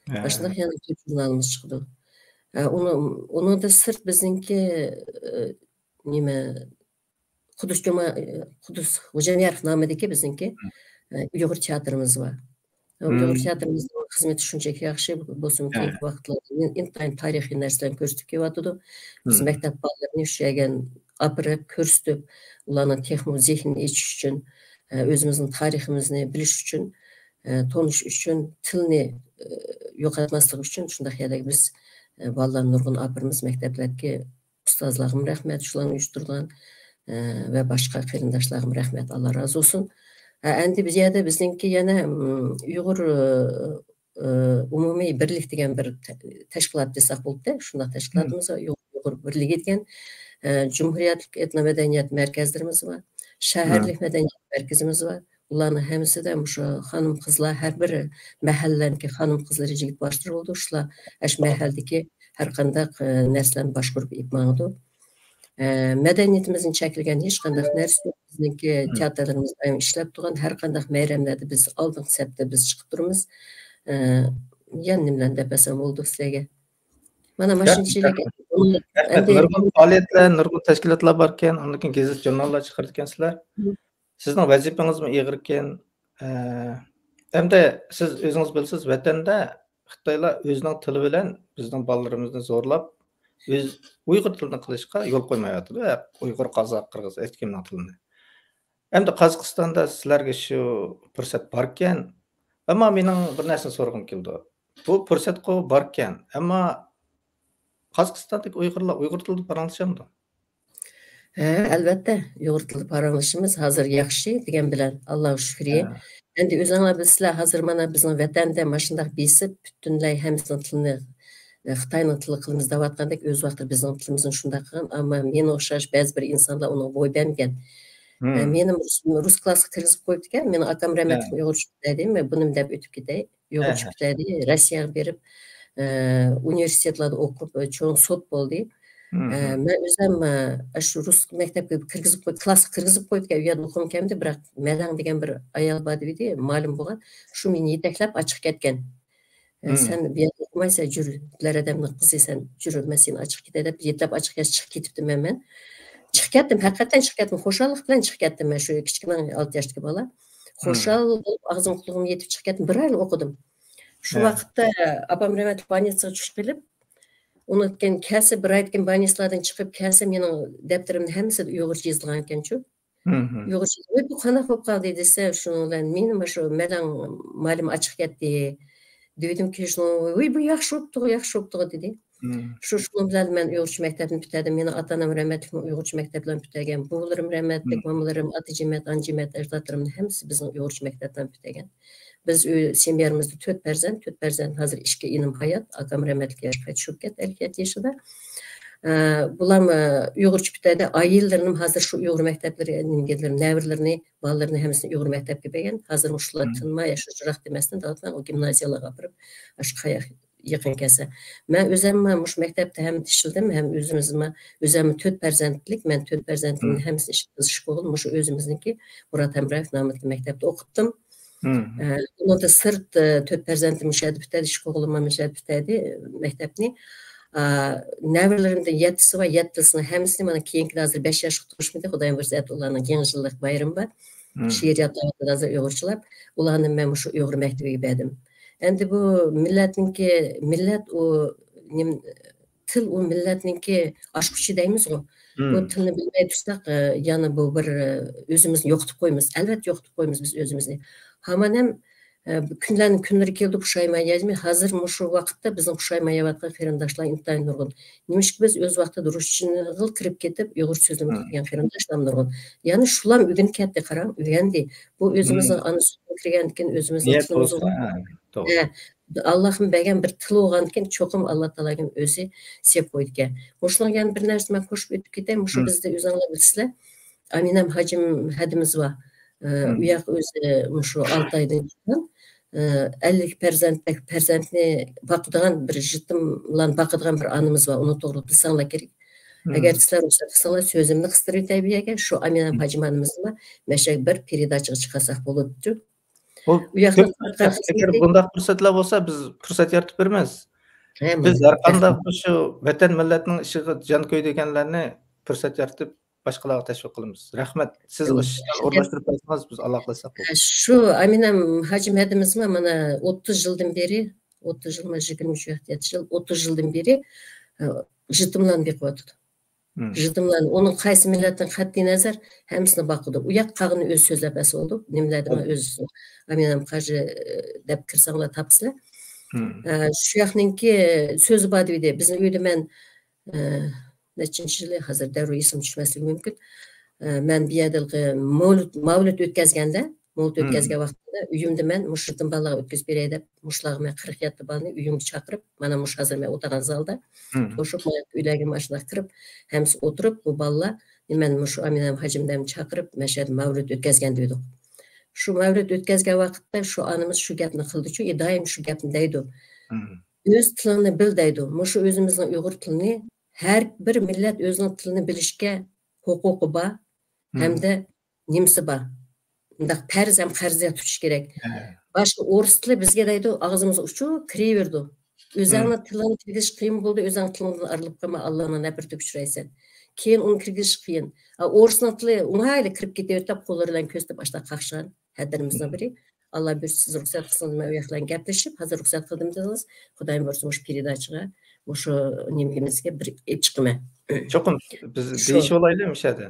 ھە. ئاشۇنداق يەنە تۆت ژۇرنالىمىز چىقىدۇ. ئە، ئۇنىڭ، ئۇنىڭدىن سىرت بىزنىڭكى، ئە، نېمە، قۇدۇس جۇما، ئە، قۇدۇس خوجانىياروف نامىدىكى بىزنىڭكى، مم. ئە، ئۇيغۇر تىياتىرىمىز بار. ئۇيغۇر مم. تىياتىرىمىزنىڭ خىزمىتى شۇنچىلىك ياخشى بولسىمۇ، ھە. كېيىنكى ۋاقىتلاردا ئىنتايىن تارىخىي نەرسىلەرنى كۆرسىتىپ كېلىۋاتىدۇ. بىز مم. مەكتەپ بالىلىرىنى شۇ يەرگە ئاپىرىپ، كۆرسىتىپ، ئۇلارنىڭ تېخىمۇ زېھنىنى ئېچىش ئۈچۈن، ئە، ئۆزىمىزنىڭ تارىخىمىزنى بىلىش ئۈچۈن، ئە، تونۇش ئۈچۈن، تىلنى، ئە، يوقاتماسلىق ئۈچۈن شۇنداق يەرلەرگە بىز، ئە، بالىلارنى نۇرغۇن ئاپىرىمىز مەكتەپلەرگە. ئۇستازلارغىمۇ رەھمەت، شۇلارنى ئۇيۇشتۇرغان، ئە، ۋە باشقا قېرىنداشلارغىمۇ رەھمەت، ئاللا رازى بولسۇن. ئە، ئەمدى بۇ يەردە بىزنىڭكى يەنە، ئىم، ئۇيغۇر، ئە، ئە، ئومۇمىي بىرلىك دېگەن بىر تە-، تەشكىلات دېسەك بولىدۇ. شۇنداق تەشكىلاتىمىز بار، ئۇيغۇر، ئۇيغۇر بىرلىكى دېگەن، ئە، جۇمھۇرىيەتلىك ئېتنو مەدەنىيەت مەركەزلىرىمىز بار، شەھەرلىك مەدەنىيەت مەركىزىمىز بار. ئۇلارنىڭ ھەممىسىدە مۇشۇ خانىم-قىزلار، ھەر بىر مەھەللىنىڭكى خانىم-قىزلىرى، يىگىت باشلىرى بولىدۇ. شۇلار ئاشۇ مەھەللىدىكى ھەر قانداق، ئە، نەرسىلەرنى باشقۇرۇپ ئېلىپ ماڭىدۇ. ئە، مەدەنىيىتىمىزنى چەكلىگەن ھېچ قانداق نەرسە يوق. بىزنىڭكى تىياتىرلىرىمىز دائىم ئىشلەپ تۇرغان، ھەر قانداق مەيرەملەردە بىز ئالدىنقى سەپتە بىز چىقىپ تۇرىمىز. ئە، يەنە نېمىلەرنى دەپ بەرسەم بولىدۇ سىلەرگە؟ مانا ماشىنىچىلىك. رەھمەت. ئەمدى نۇرغۇن پائالىيەتلەر، نۇرغۇن تەشكىلاتلار باركەن، ئاندىن كېيىن گېزىت-ژۇرناللار چىقىرىدىكەنسىلەر. سىزنىڭ ۋەزىپىڭىزمۇ ئېغىركەن. ئە، ئەمدى سىز ئۆزىڭىز بىلىسىز، ۋەتەندە خىتايلار ئۆزىنىڭ تىلى بىلەن بىزنىڭ بالىلىرىمىزنى زورلاپ، ئۆز ئۇيغۇر تىلىنى قىلىشقا يول قويمايۋاتىدۇ. ھە، ئۇيغۇر، قازاق، قىرغىز، ھېچكىمنىڭ تىلىنى. ئەمدى قازاقىستاندا سىلەرگە شۇ پۇرسەت باركەن، ئەمما مېنىڭ بىر نەرسىنى سورىغۇم كېلىدۇ. بۇ پۇرسەتقۇ باركەن، ئەمما قازاقىستاندىكى ئۇيغۇرلار ئۇيغۇر تىلىدا پاراڭلىشامدۇ؟ ھە، ئەلۋەتتە، ئۇيغۇر تىلىدا پاراڭلىشىمىز ھازىر ياخشى دېگەن بىلەن، ئاللاغا شۈكرى. ھە. ئەمدى ئۆزۈڭلار بىلىسىلەر، ھازىر مانا بىزنىڭ ۋەتەندە ماشۇنداق بېسىپ، پۈتۈنلەي ھەممىسىنىڭ تىلىنى، ئە، خىتاينىڭ تىلى قىلىمىز دەۋاتقاندەك، ئۆز ۋاقتىدا بىزنىڭ تىلىمىزنى شۇنداق قىلغان. ئەمما مېنىڭ ئوخشاش بەزى بىر ئىنسانلار ئۇنىڭغا بوي بەرمىگەن. ئە، مېنى رۇس، رۇس كلاسقا كىرگۈزۈپ قويۇپتىكەن، مېنىڭ ئاكام رەھمەتلىك ئۇيغۇرچە دەيدۇ، مەن بۇنىمۇ دەپ ئۆتۈپ كېتەي. ئۇيغۇرچە پۈتتۈردى، روسىيەگە بېرىپ، ئە، ئۇنىۋېرسىتېتلاردا ئوقۇپ، ئە، چوڭ سوت بولدى. ئە، مەن ئۆزۈم، ئە، شۇ رۇس مەكتەپكە كىرگۈزۈپ قوي-، كلاسقا كىرگۈزۈپ قويدۇكەن، ئۇ يەردە ئوقۇغۇم كەلمىدى، بىراق مەلەڭ دېگەن بىر ئايال بار ئىدى، مۇئەللىم بولغان. شۇ مېنى يېتەكلەپ ئاچىقىپ كەتكەن. ئە، سەن بۇ يەردە ئوقۇمايسەن، جۈر، بىلەر ئادەمنىڭ قىزى، سەن جۈر، مەن سېنى ئاچىقىپ كېتەي دەپ، يېتەكلەپ ئاچىقىپ كەتكەچ چىقىپ كېتىپتىمەن مەن. چىقىپ كەتتىم، ھەقىقەتەن چىقىپ كەتتىم. خۇشاللىق بىلەن چىقىپ كەتتىم مەن، شۇ كىچىككىنە ئالتە ياشتىكى بالا. خۇشال بولۇپ ئاغزىم قۇلىقىمغا يېتىپ چىقىپ كەتتىم. بىر ئايلا ئوقۇدۇم. شۇ ۋاقىتتا ئاپام رەھمەتلىك بولنىتسىغا چۈشۈپ قېلىپ، ئۇنىڭدىن كېيىن كەلسە، بىر ئايدىن كېيىن بولنىتسىلاردا چىقىپ كەلسە، مېنىڭ دەپتىرىمدە ھەممىسىدە ئۇيغۇرچە يېزىلغان ئىكەن شۇ. ئۇيغۇرچە، ۋاي، بۇ قانداق بولۇپ قالدى دېسە، شۇنىڭ بىلەن مېنى مانا شۇ مەلەڭ مۇئەللىم ئاچىقىپ كەتتى. دېدىمكى، شۇنىڭ، ۋاي، بۇ ياخشى بوپتۇغۇ، ياخشى بوپتۇغۇ دېدى. شۇ، شۇنىڭ بىلەن مەن ئۇيغۇرچە مەكتەپنى پۈتتۈردۈم. مېنىڭ ئاتا-ئانام رەھمەتلىكمۇ ئۇيغۇرچە مەكتەپ بىلەن پۈتتۈرگەن. بوۋىلىرىم رەھمەتلىك، مامىلىرىم، ئاتا جىمەت، ئانا جىمەت، ئەجدادلىرىمنىڭ ھەممىسى بىزنىڭ ئۇيغۇرچە مەكتەپ بىلەن پۈتتۈرگەن. بىز ئۆي، سېمىيەمىزدە تۆت پەرزەنت، تۆت پەرزەنت، ھازىر ئىككى ئىنىم ھايات، ئاكام رەھمەتلىك ياشقا چۈشۈپ كەتتى، ئەللىك يەتتە يېشىدا. ئە، بۇلارمۇ ئۇيغۇرچە پۈتتۈردى. ئاياللىرىنىم ھازىر شۇ ئۇيغۇر مەكتەپلىرى، نېمىگىلىرى، نەۋرىلىرىنى، بالىلىرىنى ھەممىسىنى ئۇيغۇر مەكتەپكە بەرگەن. ھازىر مۇشۇلار تىنماي، شۇ جىراق دېمەستىن، داۋاتماي ئۇ گىمنازىيالارغا ئاپىرىپ، ئاشۇ قاياق يېقىن كەلسە. مەن ئۆزۈممۇ مۇشۇ مەكتەپتە ھەم ئىشلىدىم، ھەم ئۆزىمىزمۇ، ئۆزۈممۇ تۆت پەرزەنتلىك، مەن تۆت پەرزەنتىمنى ھەممىسىنى ئىشلىتىپ، بىز ئىككى ئوغۇل مۇشۇ ئۆزىمىزنىڭكى مۇرات ھەمرايېف نامىدىكى مەكتەپتە ئوقۇتتۇم. ئە، ئۇنىڭدىن سىرت، ئە، تۆت پەرزەنتىم مۇشۇ يەردە پۈتتۈردى، ئىككى ئوغلۇم مۇشۇ يەردە پۈتتۈردى، ئە، مەكتەپنى. ئا، نەۋرىلىرىمدىن يەتتىسى بار، يەتتىسىنىڭ ھەممىسىنى مانا كېيىنكىلەر ھازىر بەش ياشقا توشمىدى، خۇدايىم بۇيرۇسا ئەتە ئۇلارنىڭ يېڭى يىللىق بايرىمى بار. شېئىرىيات داۋاتىدۇ ھازىر ئۇيغۇرچىلاپ. ئۇلارنى مەن مۇشۇ ئۇيغۇر مەكتىۋىگە بەردىم. ئەمدى بۇ مىللەتنىڭكى، مىللەت ئۇ نېمە، تىل ئۇ مىللەتنىڭكى ئاچقۇچى دەيمىزغۇ. بۇ تىلنى بىلمەي تۇرساق، ئە، يەنە بۇ بىر، ئە، ئۆزىمىزنى يوقىتىپ قويىمىز. ئەلۋەتتە يوقىتىپ قويىمىز بىز ئۆزىمىزنى. ھامان ھەم، ئە، كۈنلەرنىڭ كۈنلىرى كېلىدۇ، پۇشايمان يەيمىز. ھازىر مۇشۇ ۋاقىتتا بىزنىڭ پۇشايمان يەۋاتقان قېرىنداشلار ئىنتايىن نۇرغۇن. نېمىشقا بىز ئۆز ۋاقتىدا رۇسچىغىلا كىرىپ كېتىپ، ئۇيغۇرچە سۆزلىمەي تۇرغان قېرىنداشلار نۇرغۇن. يەنى شۇلارمۇ ئۆگىنىپ كەتتى، قاراڭ، ئۆگەندى. بۇ ئۆزىمىزنىڭ ئانا سۈتىگە كىرگەندىكىن ئۆزىمىزنىڭ نىيەت تىلىمىزنى بولسا، ھە، توغرا. ھە، ئاللاھىم بەرگەن بىر تىل بولغاندىكىن چوقۇم ئاللا تائالا ئۆزى سېپ قويىدىكەن. مۇشۇنىڭغا يەنە بىر نەرسە مەن قوشۇپ ئۆتۈپ كېتەي. مۇشۇ بىزدە ئۆزۈڭلار بىلىسىلەر، ئامىنەم ھاجىم ھەدىمىز بار. ئە، ئۇ ياق ئۆزى مۇشۇ ئالتايدىن چىققان، ئە، ئەللىك پەرزەنتتەك پەرزەنتنى باقىدىغان بىر يېتىملارنى باقىدىغان بىر ئانىمىز بار. ئۇنىڭ توغرىلىق دېسەڭلار كېرەك. ئەگەر سىلەر رۇخسەت قىلساڭلار، سۆزۈمنى قىستۇرۇۋېتەي بۇ يەرگە. شۇ ئامىنەم ھاجىم ئانىمىزنىمۇ مەشەگە بىر پېرېداچىغا چىقارساق بولىدۇ. ئۇ ياقنىڭ، ئەگەر بۇنداق پۇرسەتلەر بولسا، بىز پۇرسەت يارىتىپ بېرىمىز. ھە، بىز ھەر قانداق شۇ ۋەتەن مىللەتنىڭ ئىشىغا جان كۆيدۈرگەنلەرنى پۇرسەت يارىتىپ، باشقىلارغا تەشۋىق قىلىمىز. رەھمەت. سىز ئاشۇ ئىشلارنى ئورۇنلاشتۇرۇپ بەرسىڭىز، بىز ئالاقىلەشسەك بولىدۇ. شۇ ئامىنەم ھاجىم ھەدىمىزمۇ مانا ئوتتۇز يىلدىن بېرى، ئوتتۇز يىل، يىگىرمە ئۈچ، يەتتە يىل، ئوتتۇز يىلدىن بېرى، ئە، يېتىملارنى بېقىۋاتىدۇ. رىتىملارنى، ئۇنىڭ قايسى مىللەتتىن قەتئىي نەزەر، ھەممىسىنى باقىدۇ. ئۇ ياق قالغىنىنى ئۆزى سۆزلەپ بەرسە بولىدۇ. نېمىلەردە مەن ئۆز ئامىنەم قاجى دەپ كىرسەڭلار تاپىسىلەر. ئە، شۇ ياقنىڭكى سۆزى بار دېدى. بىزنىڭ ئۆيدە مەن، ئە، نەچچىنچى يىلى، ھازىر دەررۇ ئېسىمگە چۈشمەسلىكى مۇمكىن. ئە، مەن بۇ يەردە ماۋلۇت، ماۋلۇت ئۆتكەزگەندە، ماۋلۇت ئۆتكەزگەن ۋاقتىمدا ئۆيۈمدە مەن مۇشۇ يېتىم بالىلارغا ئۆتكۈزۈپ بېرەي دەپ، مۇشۇلارغا مەن قىرىق يەتتە بالىنى ئۆيۈمگە چاقىرىپ، مانا مۇشۇ ھازىر مەن ئولتۇرغان زالدا توشۇپ، مانا ئۆيلەرگە ماشۇنداق كىرىپ، ھەممىسى ئولتۇرۇپ، بۇ بالىلار، مەن مۇشۇ ئامىنەم ھاجىمدەم چاقىرىپ، مەشەدە ماۋلۇت ئۆتكەزگەن دېدۇق. شۇ ماۋلۇت ئۆتكەزگەن ۋاقىتتا شۇ ئانىمىز شۇ گەپنى قىلدىچۇ، ئى، دائىم شۇ گەپنى دەيدۇ. ئۆز تىلىڭنى بىل دەيدۇ. مۇشۇ ئۆزىمىزنىڭ ئۇيغۇر تىلىنى ھەر بىر مىللەت ئۆزىنىڭ تىلىنى بىلىشكە ھوقۇقى بار ھەمدە نېمىسى بار؟ مۇنداق پەرز ھەم قەرزىيەت تۇتۇش كېرەك. باشقا ئورۇس تىلى بىزگە دەيدۇ، ئاغزىمىزغا ئۇچۇپ كىرىۋېرىدۇ. ئۆزۈڭنىڭ تىلىنى كىرگۈزۈش قىيىن بولدى، ئۆزۈڭ تىلىڭدىن ئايرىلىپ قالما، ئاللانىڭ نەپرىتىگە ئۇچرايسەن. كېيىن ئۇنى كىرگۈزۈش قىيىن. ئا، ئورۇسنىڭ تىلى ئوڭايلا كىرىپ كېتىۋېرىپ، قوللىرى بىلەن كۆرسىتىپ، ئاشۇنداق قاقشىغان ھەدىلىرىمىزنىڭ بىرى. ئاللا بۇيرۇسا، سىز رۇخسەت قىلسىڭىز، مەن ئۇ ياق بىلەن گەپلىشىپ، ھازىر رۇخسەت قىلدىم دېسىڭىز، خۇدايىم بۇيرۇسا، مۇشۇ پېرېداچىغا، مۇشۇ نېمىمىزگە بىر ئېلىپ چىقىمەن. چوقۇم بىز شۇ. دېيىشىۋالايلى مۇشۇ يەردە.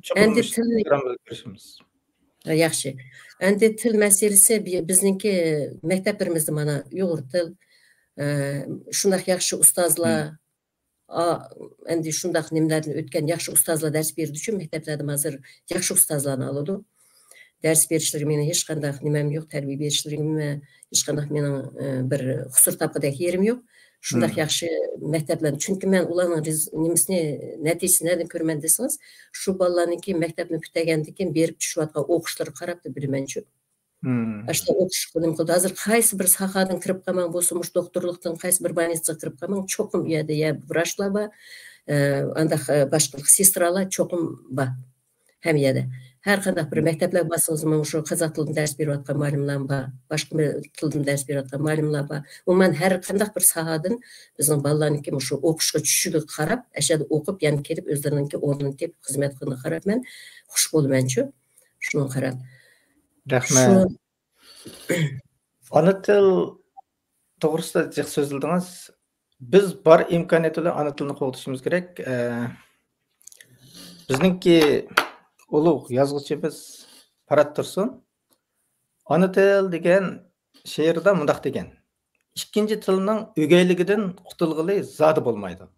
چوقۇم ئەمدى مۇشۇ تىلنى پروگراممىدا كۆرۈشىمىز. ھە، ياخشى. ئەمدى تىل مەسىلىسى بى-، بىزنىڭكى مەكتەپلىرىمىزدە مانا ئۇيغۇر تىل، ئە، شۇنداق ياخشى ئۇستازلار، ئا، ئەمدى شۇنداق نېمىلەردىن ئۆتكەن ياخشى ئۇستازلار دەرس بېرىدۇچۇ، مەكتەپلەردىمۇ ھازىر ياخشى ئۇستازلارنى ئالىدۇ. دەرس بېرىشلىرىگە مېنىڭ ھېچقانداق نېمەم يوق، تەربىيە بېرىشلىرىگە ھېچقانداق مېنىڭ، ئە، بىر قۇسۇر تاپقۇدەك يېرىم يوق. شۇنداق ياخشى مەكتەپلەرنى، چۈنكى مەن ئۇلارنىڭ رىز-، نېمىسىنى، نەتىجىسىنى نەدىن كۆرىمەن دېسىڭىز، شۇ بالىلارنىڭكى مەكتەپنى پۈتتۈرگەندىن كېيىن بېرىپ چۈشۈۋاتقان ئوقۇشلىرىغا قاراپلا بىلىمەنچۇ. ئاشۇنداق ئوقۇش نېمە قىلدى. ھازىر قايسى بىر ساھەدىن كىرىپ قالماڭ بولسۇن، مۇشۇ دوختۇرلۇقتىن قايسى بىر بولنىستىغا كىرىپ قالماڭ، چوقۇم ئۇ يەردە يا ۋراچلار بار، ئە، ئانداق، ئە، باشقا سېسترالار چوقۇم بار. ھەممە يەردە. ھەر قانداق بىر مەكتەپلەرگە بارسىڭىزمۇ، مۇشۇ قازاق تىلىدىن دەرس بېرىۋاتقان مۇئەللىملەرمۇ بار، باشقا بىر تىلدىن دەرس بېرىۋاتقان مۇئەللىملەر بار. ئومۇمەن، ھەر قانداق بىر ساھەدىن بىزنىڭ بالىلارنىڭكى مۇشۇ ئوقۇشقا چۈشۈشىگە قاراپ، ئەشەدە ئوقۇپ، يەنە كېلىپ ئۆزلىرىنىڭكى ئورنىنى تېپىپ خىزمەت قىلغىنىغا قاراپ مەن خۇش بولىمەنچۇ. شۇنىڭغا قاراپ. رەھمەت. شۇ ئانا تىل توغرىسىدا جىق سۆزلىدىڭىز. بىز بار ئىمكانىيەت بىلەن ئانا تىلنى قوغدىشىمىز كېرەك. ئە، بىزنىڭكى ئۇلۇغ يازغۇچىمىز پارات تۇرسۇن ئانا تىل دېگەن شېئىرىدا مۇنداق دېگەن: «ئىككىنچى تىلنىڭ ئۆگەيلىكىدىن قۇتۇلغىلى زادى بولمايدۇ.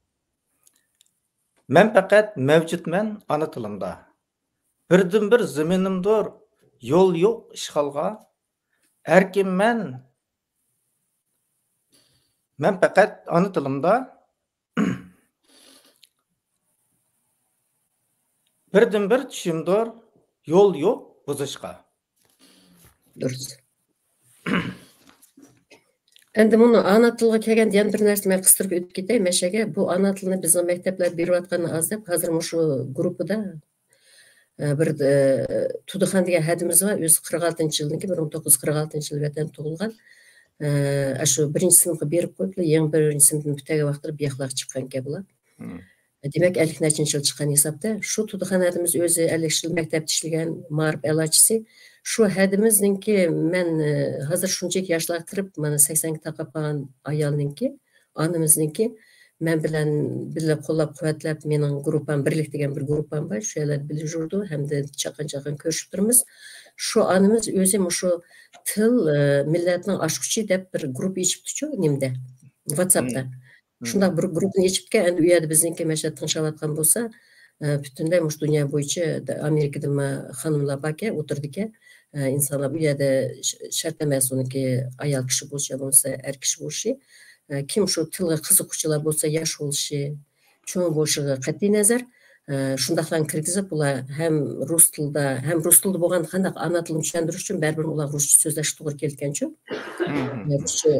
مەن پەقەت مەۋجۇتمەن ئانا تىلىمدا. بىردىنبىر زېمىنىمدۇر، يول يوق ئىشغالغا. ئەركىنمەن مەن پەقەت ئانا تىلىمدا. بىردىنبىر چۈشۈمدۇر، يول يوق بۇزۇشقا.» دۇرۇس. ئەمدى مۇنۇ ئانا تىلغا كەلگەندە يەنە بىر نەرسە مەن قىستۇرۇپ ئۆتۈپ كېتەي مەشەگە. بۇ ئانا تىلنى بىزنىڭ مەكتەپلەردە بېرىۋاتقاننى ئاز دەپ، ھازىر مۇشۇ گۇرۇپپىدا، ئە، بىر، ئە، تۇدىخان دېگەن ھەدىمىز بار. ئۆزى قىرىق ئالتىنچى يىلنىڭكى، بىر مىڭ توققۇز يۈز قىرىق ئالتىنچى يىلى ۋەتەندە تۇغۇلغان. ئە، ئاشۇ بىرىنچى سىنىپقا بېرىپ قويۇپلا، يېڭى بىرىنچى سىنىپنى پۈتتۈرگەن ۋاقىتلىرى بۇ ياقلارغا چىققانىكەن بۇلار. دېمەك، ئەللىك نەچچىنچى يىل چىققان ھېسابتا. شۇ تۇدىخان ھەدىمىز ئۆزى ئەللىك يىل مەكتەپتە ئىشلىگەن، مائارىپ ئەلاچىسى. شۇ ھەدىمىزنىڭكى مەن، ئە، ھازىر شۇنچىلىك ياشلارغا كىرىپ، مانا، سەكسەنگە تاقاپ قالغان ئايالنىڭكى، ئانىمىزنىڭكى مەن بىلەن بىللە قوللاپ-قۇۋۋەتلەپ، مېنىڭ گۇرۇپپام، بىرلىك دېگەن بىر گۇرۇپپام بار، شۇ يەرلەردە بىللە يۈرىدۇ ھەمدە چاققان-چاققان كۆرۈشۈپ تۇرىمىز. شۇ ئانىمىز ئۆزى مۇشۇ تىل، ئە، مىللەتنىڭ ئاچقۇچى دەپ بىر گۇرۇپپا ئېچىپتىچۇ نېمىدە، ۋاتساپتا. شۇنداق بىر گۇرۇپپىنى ئېچىپتىكەن، ئەمدى ئۇ يەردە بىزنىڭكى مەشەدە تىڭشاۋاتقان بولسا، ئە، پۈتۈنلەي مۇشۇ دۇنيا بويىچە دە-، ئامېرىكىدىنمۇ خانىملار باركەن، ئولتۇرىدىكەن. ئە، ئىنسانلار بۇ يەردە ش-، شەرت ئەمەس ئۇنىڭكى ئايال كىشى بولۇشى يا بولمىسا ئەر كىشى بولۇشى. ئە، كىم شۇ تىلغا قىزىققۇچىلار بولسا ياش بولۇشى، چوڭ بولۇشىغا قەتئىي نەزەر، ئە، شۇنداقلارنى كىرگۈزۈپ، ئۇلار ھەم رۇس تىلىدا، ھەم رۇس تىلىدا بولغاندا قانداق ئانا تىلىنى چۈشەندۈرۈش ئۈچۈن بەرىبىر ئۇلار رۇسچە سۆزلەشكە توغرا كېلىدىكەنچۇ. رۇسچە،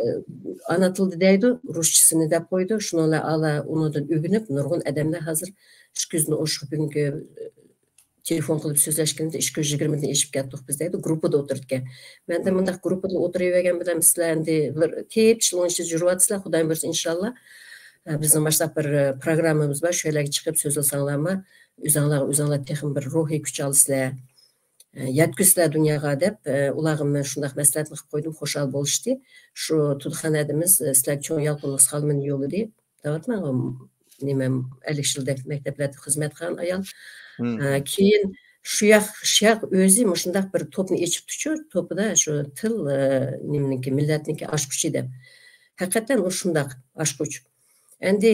ئانا تىلدا دەيدۇ، رۇسچىسىنى دەپ قويىدۇ. شۇنىڭ بىلەن ئالا ئۇنىڭدىن ئۆگىنىپ، نۇرغۇن ئادەملەر ھازىر ئىككى يۈزدىن ئوشۇق بۈگۈنكى تېلېفون قىلىپ سۆزلەشكىنىمىزدە ئىككى يۈز يىگىرمىدىن ئېشىپ كەتتۇق بىز دەيدۇ، گۇرۇپپىدا ئولتۇرىدىكەن. مەندە مۇنداق گۇرۇپپىدا ئولتۇرۇۋەرگەن بىلەن سىلەر ئەمدى بىر تېپىچ ئوڭۇشسىز يۈرۈۋاتىسىلەر، خۇدايىم بۇيرۇسا ئىنشاللا. ئە، بىزنىڭ ماشۇنداق بىر، ئە، پروگراممىمىز بار، شۇ يەرلەرگە چىقىپ سۆزلىسەڭلارمۇ، ئۆزەڭلارغا ئۆزەڭلار تېخىمۇ بىر روھىي كۈچ ئالىسىلەر، ئە، يەتكۈزىسىلەر دۇنياغا دەپ، ئە، ئۇلارغا مەن شۇنداق مەسلىھەتنى قىلىپ قويدۇم، خۇشال بولۇشتى. شۇ تۇدخان ھەدىمىز، ئە، سىلەرگە چوڭ يالقۇنلۇق سالىمىنى يوللىدى. دەۋاتىمەن، نېمە، ئەللىك يىلدەك مەكتەپلەردە خىزمەت قىلغان ئايال. ئە، كېيىن شۇ ياق، شۇ ياق ئۆزى مۇشۇنداق بىر توپنى ئېچىپتۇچۇ، توپىدا شۇ تىل، ئە، نېمىنىڭكى، مىللەتنىڭكى ئاچقۇچى دەپ. ھەقىقەتەن ئۇ شۇنداق ئاچقۇچ. ئەمدى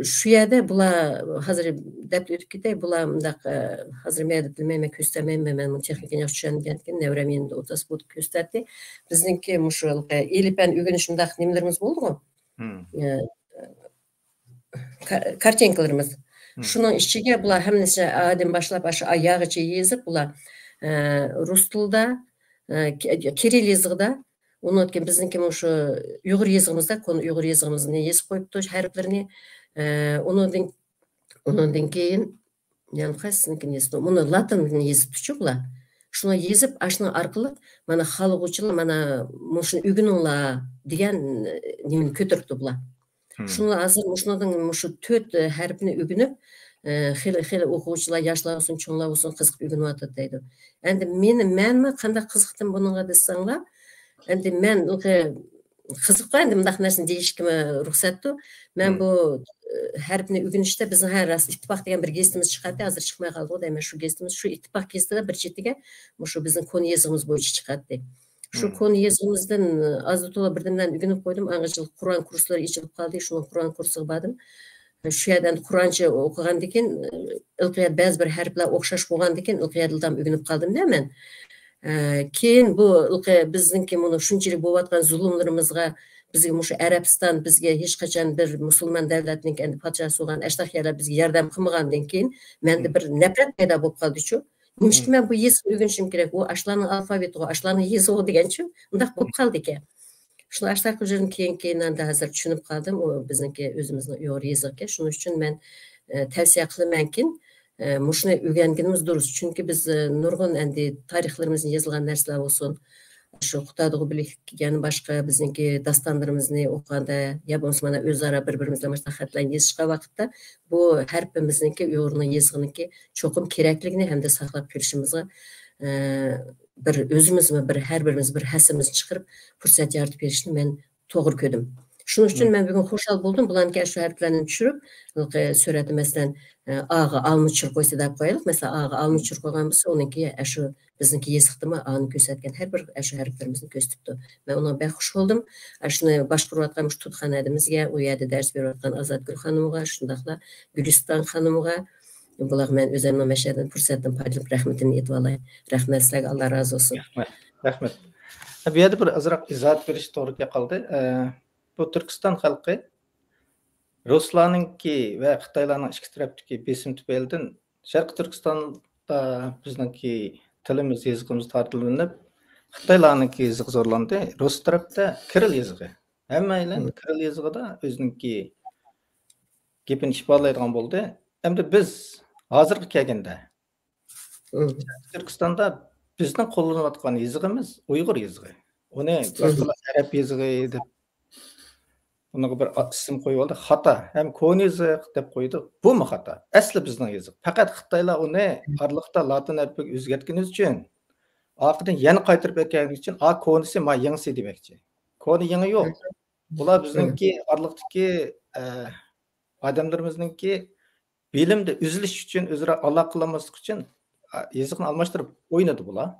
شۇ يەردە بۇلار ھازىر دەپ ئۆتۈپ كېتەي، بۇلار مۇنداق، ئە، ھازىر مەن دەپ بىلمەيمەن، كۆرسىتەلمەيمەن، مەن بۇ تېخنىكىنى ياخشى چۈشەنمىگەندىكىن، نەۋرەم يېنىمدا ئولتۇرسا بولدى، كۆرسىتەتتى. بىزنىڭكى مۇشۇ ھېلىقى ئېلىپبەنى ئۆگىنىش شۇنداق نېمىلىرىمىز بولدىغۇ؟ ئە، كا-، كارتىنكىلىرىمىز. شۇنىڭ ئىچىگە بۇلار ھەممىسى ئادىن باشلاپ، ئاشۇ ئاياغىچە يېزىپ، بۇلار، ئە، رۇس تىلىدا، ئە، كى-، كىرىل يېزىقىدا، ئۇنىڭدىن كېيىن بىزنىڭكى مۇشۇ ئۇيغۇر يېزىقىمىزدا، كونا ئۇيغۇر يېزىقىمىزنى يېزىپ قويۇپتۇ، ھەرپلىرىنى. ئە، ئۇنىڭدىن، ئۇنىڭدىن كېيىن يەنە قايسىسىنىڭكىنى يېزىپتۇ؟ بۇنى لاتىنىنى يېزىپتۇچۇ بۇلار. شۇنى يېزىپ، ئاشۇنىڭ ئارقىلىق مانا خالىغۇچىلار مانا مۇشۇنى ئۆگىنىڭلار دېگەن، ئە، نېمىنى كۆتۈرۈپتۇ بۇلار. شۇنىڭ ھازىر مۇشۇنىڭدىن مۇشۇ تۆت، ئە، ھەرپنى ئۆگىنىپ، ئە، خېلى، خېلى ئوقۇغۇچىلار، ياشلار بولسۇن، چوڭلار بولسۇن، قىزىقىپ ئۆگىنىۋاتىدۇ دەيدۇ. ئەمدى مېنى، مەنمۇ قانداق قىزىقتىم بۇنىڭغا دېسەڭلار، ئەمدى مەن قىزىققۇ ئەمدى مۇنداق نەرسىنى دېيىشكىمۇ رۇخسەتتۇ. مەن بۇ، ئە، ھەرپنى ئۆگىنىشتە بىزنىڭ ھە راست ئىتتىپاق دېگەن بىر گېزىتىمىز چىقاتتى، ھازىر چىقماي قالدىغۇ دەيمەن. شۇ گېزىتىمىز، شۇ ئىتتىپاق گېزىتىدە بىر چېتىگە مۇشۇ بىزنىڭ كونا يېزىقىمىز بويىچە چىقاتتى. شۇ كونا يېزىقىمىزدىن، ئە، ئاز تولا بىردىنلەرنى ئۆگىنىپ قويدۇم. ئاڭغىچىلىك قۇرئان كۇرسلىرى ئېچىلىپ قالدى. شۇنىڭ قۇرئان كۇرسىغا باردىم. شۇ يەردە ئەمدى قۇرئانچە ئوقۇغاندىكىن، ئىلقىيە بەزى بىر ھەرپلەر ئوخشاش بولغاندىكىن، ئىلقىيەدىلا ئۆگىنىپ قالدىم دە مەن. ئە، كېيىن بۇ ئىلقى بىزنىڭكى مۇنۇ شۇنچىلىك بولۇۋاتقان زۇلۇملىرىمىزغا، بىزگە مۇشۇ ئەرەبىستان، بىزگە ھېچقاچان بىر مۇسۇلمان دەۋلەتنىڭكى ئەمدى پادىشاھى بولغان ئەشتاق يەرلەر بىزگە ياردەم قىلمىغاندىن كېيىن، مەندە بىر نەپرەت پەيدا بولۇپ قالدىچۇ. نېمىشقا مەن بۇ يېزىقنى ئۆگىنىشىم كېرەك؟ ئۇ ئاشۇلارنىڭ ئالفاۋىتىغۇ، ئاشۇلارنىڭ يېزىقىغۇ دېگەنچۇ، ئۇنداق بولۇپ قالدىكەن. شۇنى ئاشۇنداق كېيىن، كېيىن ئەمدى ھازىر چۈشىنىپ قالدىم، ئۇ بىزنىڭكى ئۆزىمىزنىڭ ئۇيغۇر يېزىقى. شۇنىڭ ئۈچۈن مەن، ئە، تەۋسىيە قىلىمەنكىن، ئە، مۇشۇنى ئۆگەنگىنىمىز دۇرۇس. چۈنكى بىز، ئە، نۇرغۇن ئەمدى تارىخلىرىمىزدا يېزىلغان نەرسىلەر بولسۇن، شۇ خىتايدىغۇ بىلىك كەلگەن باشقا بىزنىڭكى داستانلىرىمىزنى ئوقۇغاندا يا بولمىسا مانا ئۆزئارا بىر-بىرىمىز بىلەن مۇشۇنداق خەتلەرنى يېزىشقان ۋاقىتتا بۇ ھەرپىمىزنىڭكى ئۇيغۇرنىڭ يېزىقىنىڭكى چوقۇم كېرەكلىكىنى ھەمدە ساقلاپ كېلىشىمىزغا، ئە، بىر ئۆزىمىزمۇ بىر ھەر بىرىمىز بىر ھەسسىمىزنى چىقىرىپ پۇرسەت يارىتىپ بېرىشنى مەن توغرا كۆردۈم. شۇنىڭ ئۈچۈن مەن بۈگۈن خۇشال بولدۇم. بۇلارنىڭكى شۇ ھەرپلەرنى چۈشۈرۈپ، ھېلىقى سۈرەتنى مەسىلەن، ئاغا ئالما چۈشۈرۈپ قويسا دەپ قويايلىق. مەسىلەن، ئاغا ئالما چۈشۈرۈپ قويغان بولسا، ئۇنىڭكى ئاشۇ بىزنىڭكى يېزىقتىمۇ ئانى كۆرسەتكەن ھەر بىر ئاشۇ ھەرپلىرىمىزنى كۆرسىتىپتۇ. مەن ئۇنىڭغا بەك خۇش بولدۇم. ئاشۇنى باشقۇرۇۋاتقان مۇشۇ تۇتخانا ھەدىمىزگە، ئۇ يەردە دەرس بېرىۋاتقان ئازادگۈل خانىمغا، شۇنداقلا گۈلىستان خانىمغا، بۇلارغا مەن ئۆزۈمنىڭ مەشەدىن پۇرسەتتىن پايدىلىنىپ رەھمىتىمنى ئېيتىۋالاي. رەھمەت سىلەرگە، ئاللا رازى بولسۇن. رەھمەت. رەھمەت. بۇ يەردە بىر ئازراق ئىزاھات بېرىش توغرا كەپ قالدى. ئە، بۇ تۈركىستان خەلقى رۇسلارنىڭكى ۋە خىتايلارنىڭ ئىككى تەرەپتىكى بېسىم تۈپەيلىدىن شەرقىي تۈركىستاندا بىزنىڭكى تىلىمىز، يېزىقىمىز تارتىلىنىپ، خىتايلارنىڭكى يېزىقى زورلاندى. رۇس تەرەپتە كىرىل يېزىقى. ھەممەيلەن كىرىل يېزىقىدا ئۆزىنىڭكى گېپىنى ئىپادىلەيدىغان بولدى. ئەمدى بىز ھازىرغا كەلگەندە، شەرقىي تۈركىستاندا بىزنىڭ قوللىنىۋاتقان يېزىقىمىز ئۇيغۇر يېزىقى. ئۇنى باشقىلار ئەرەب يېزىقى دەپ، ئۇنىڭغا بىر ئىسىم قويۇۋالدى. خاتا، ھەم كونا يېزىق دەپ قويدى. بۇمۇ خاتا. ئەسلى بىزنىڭ يېزىق. پەقەت خىتايلار ئۇنى ئارىلىقتا لاتىن ئەلىپبىگە ئۆزگەرتكىنى ئۈچۈن، ئارقىدىن يەنە قايتۇرۇپ ئەكەلگىنى ئۈچۈن، ئا، كونىسى، ما، يېڭىسى دېمەكچى. كونا يېڭى يوق. بۇلار بىزنىڭكى ئارىلىقتىكى، ئە، ئادەملىرىمىزنىڭكى بىلىمدە ئۈزۈلۈش ئۈچۈن، ئۆزئارا ئالاقىلانماسلىق ئۈچۈن، ئا، يېزىقنى ئالماشتۇرۇپ ئوينىدى بۇلار.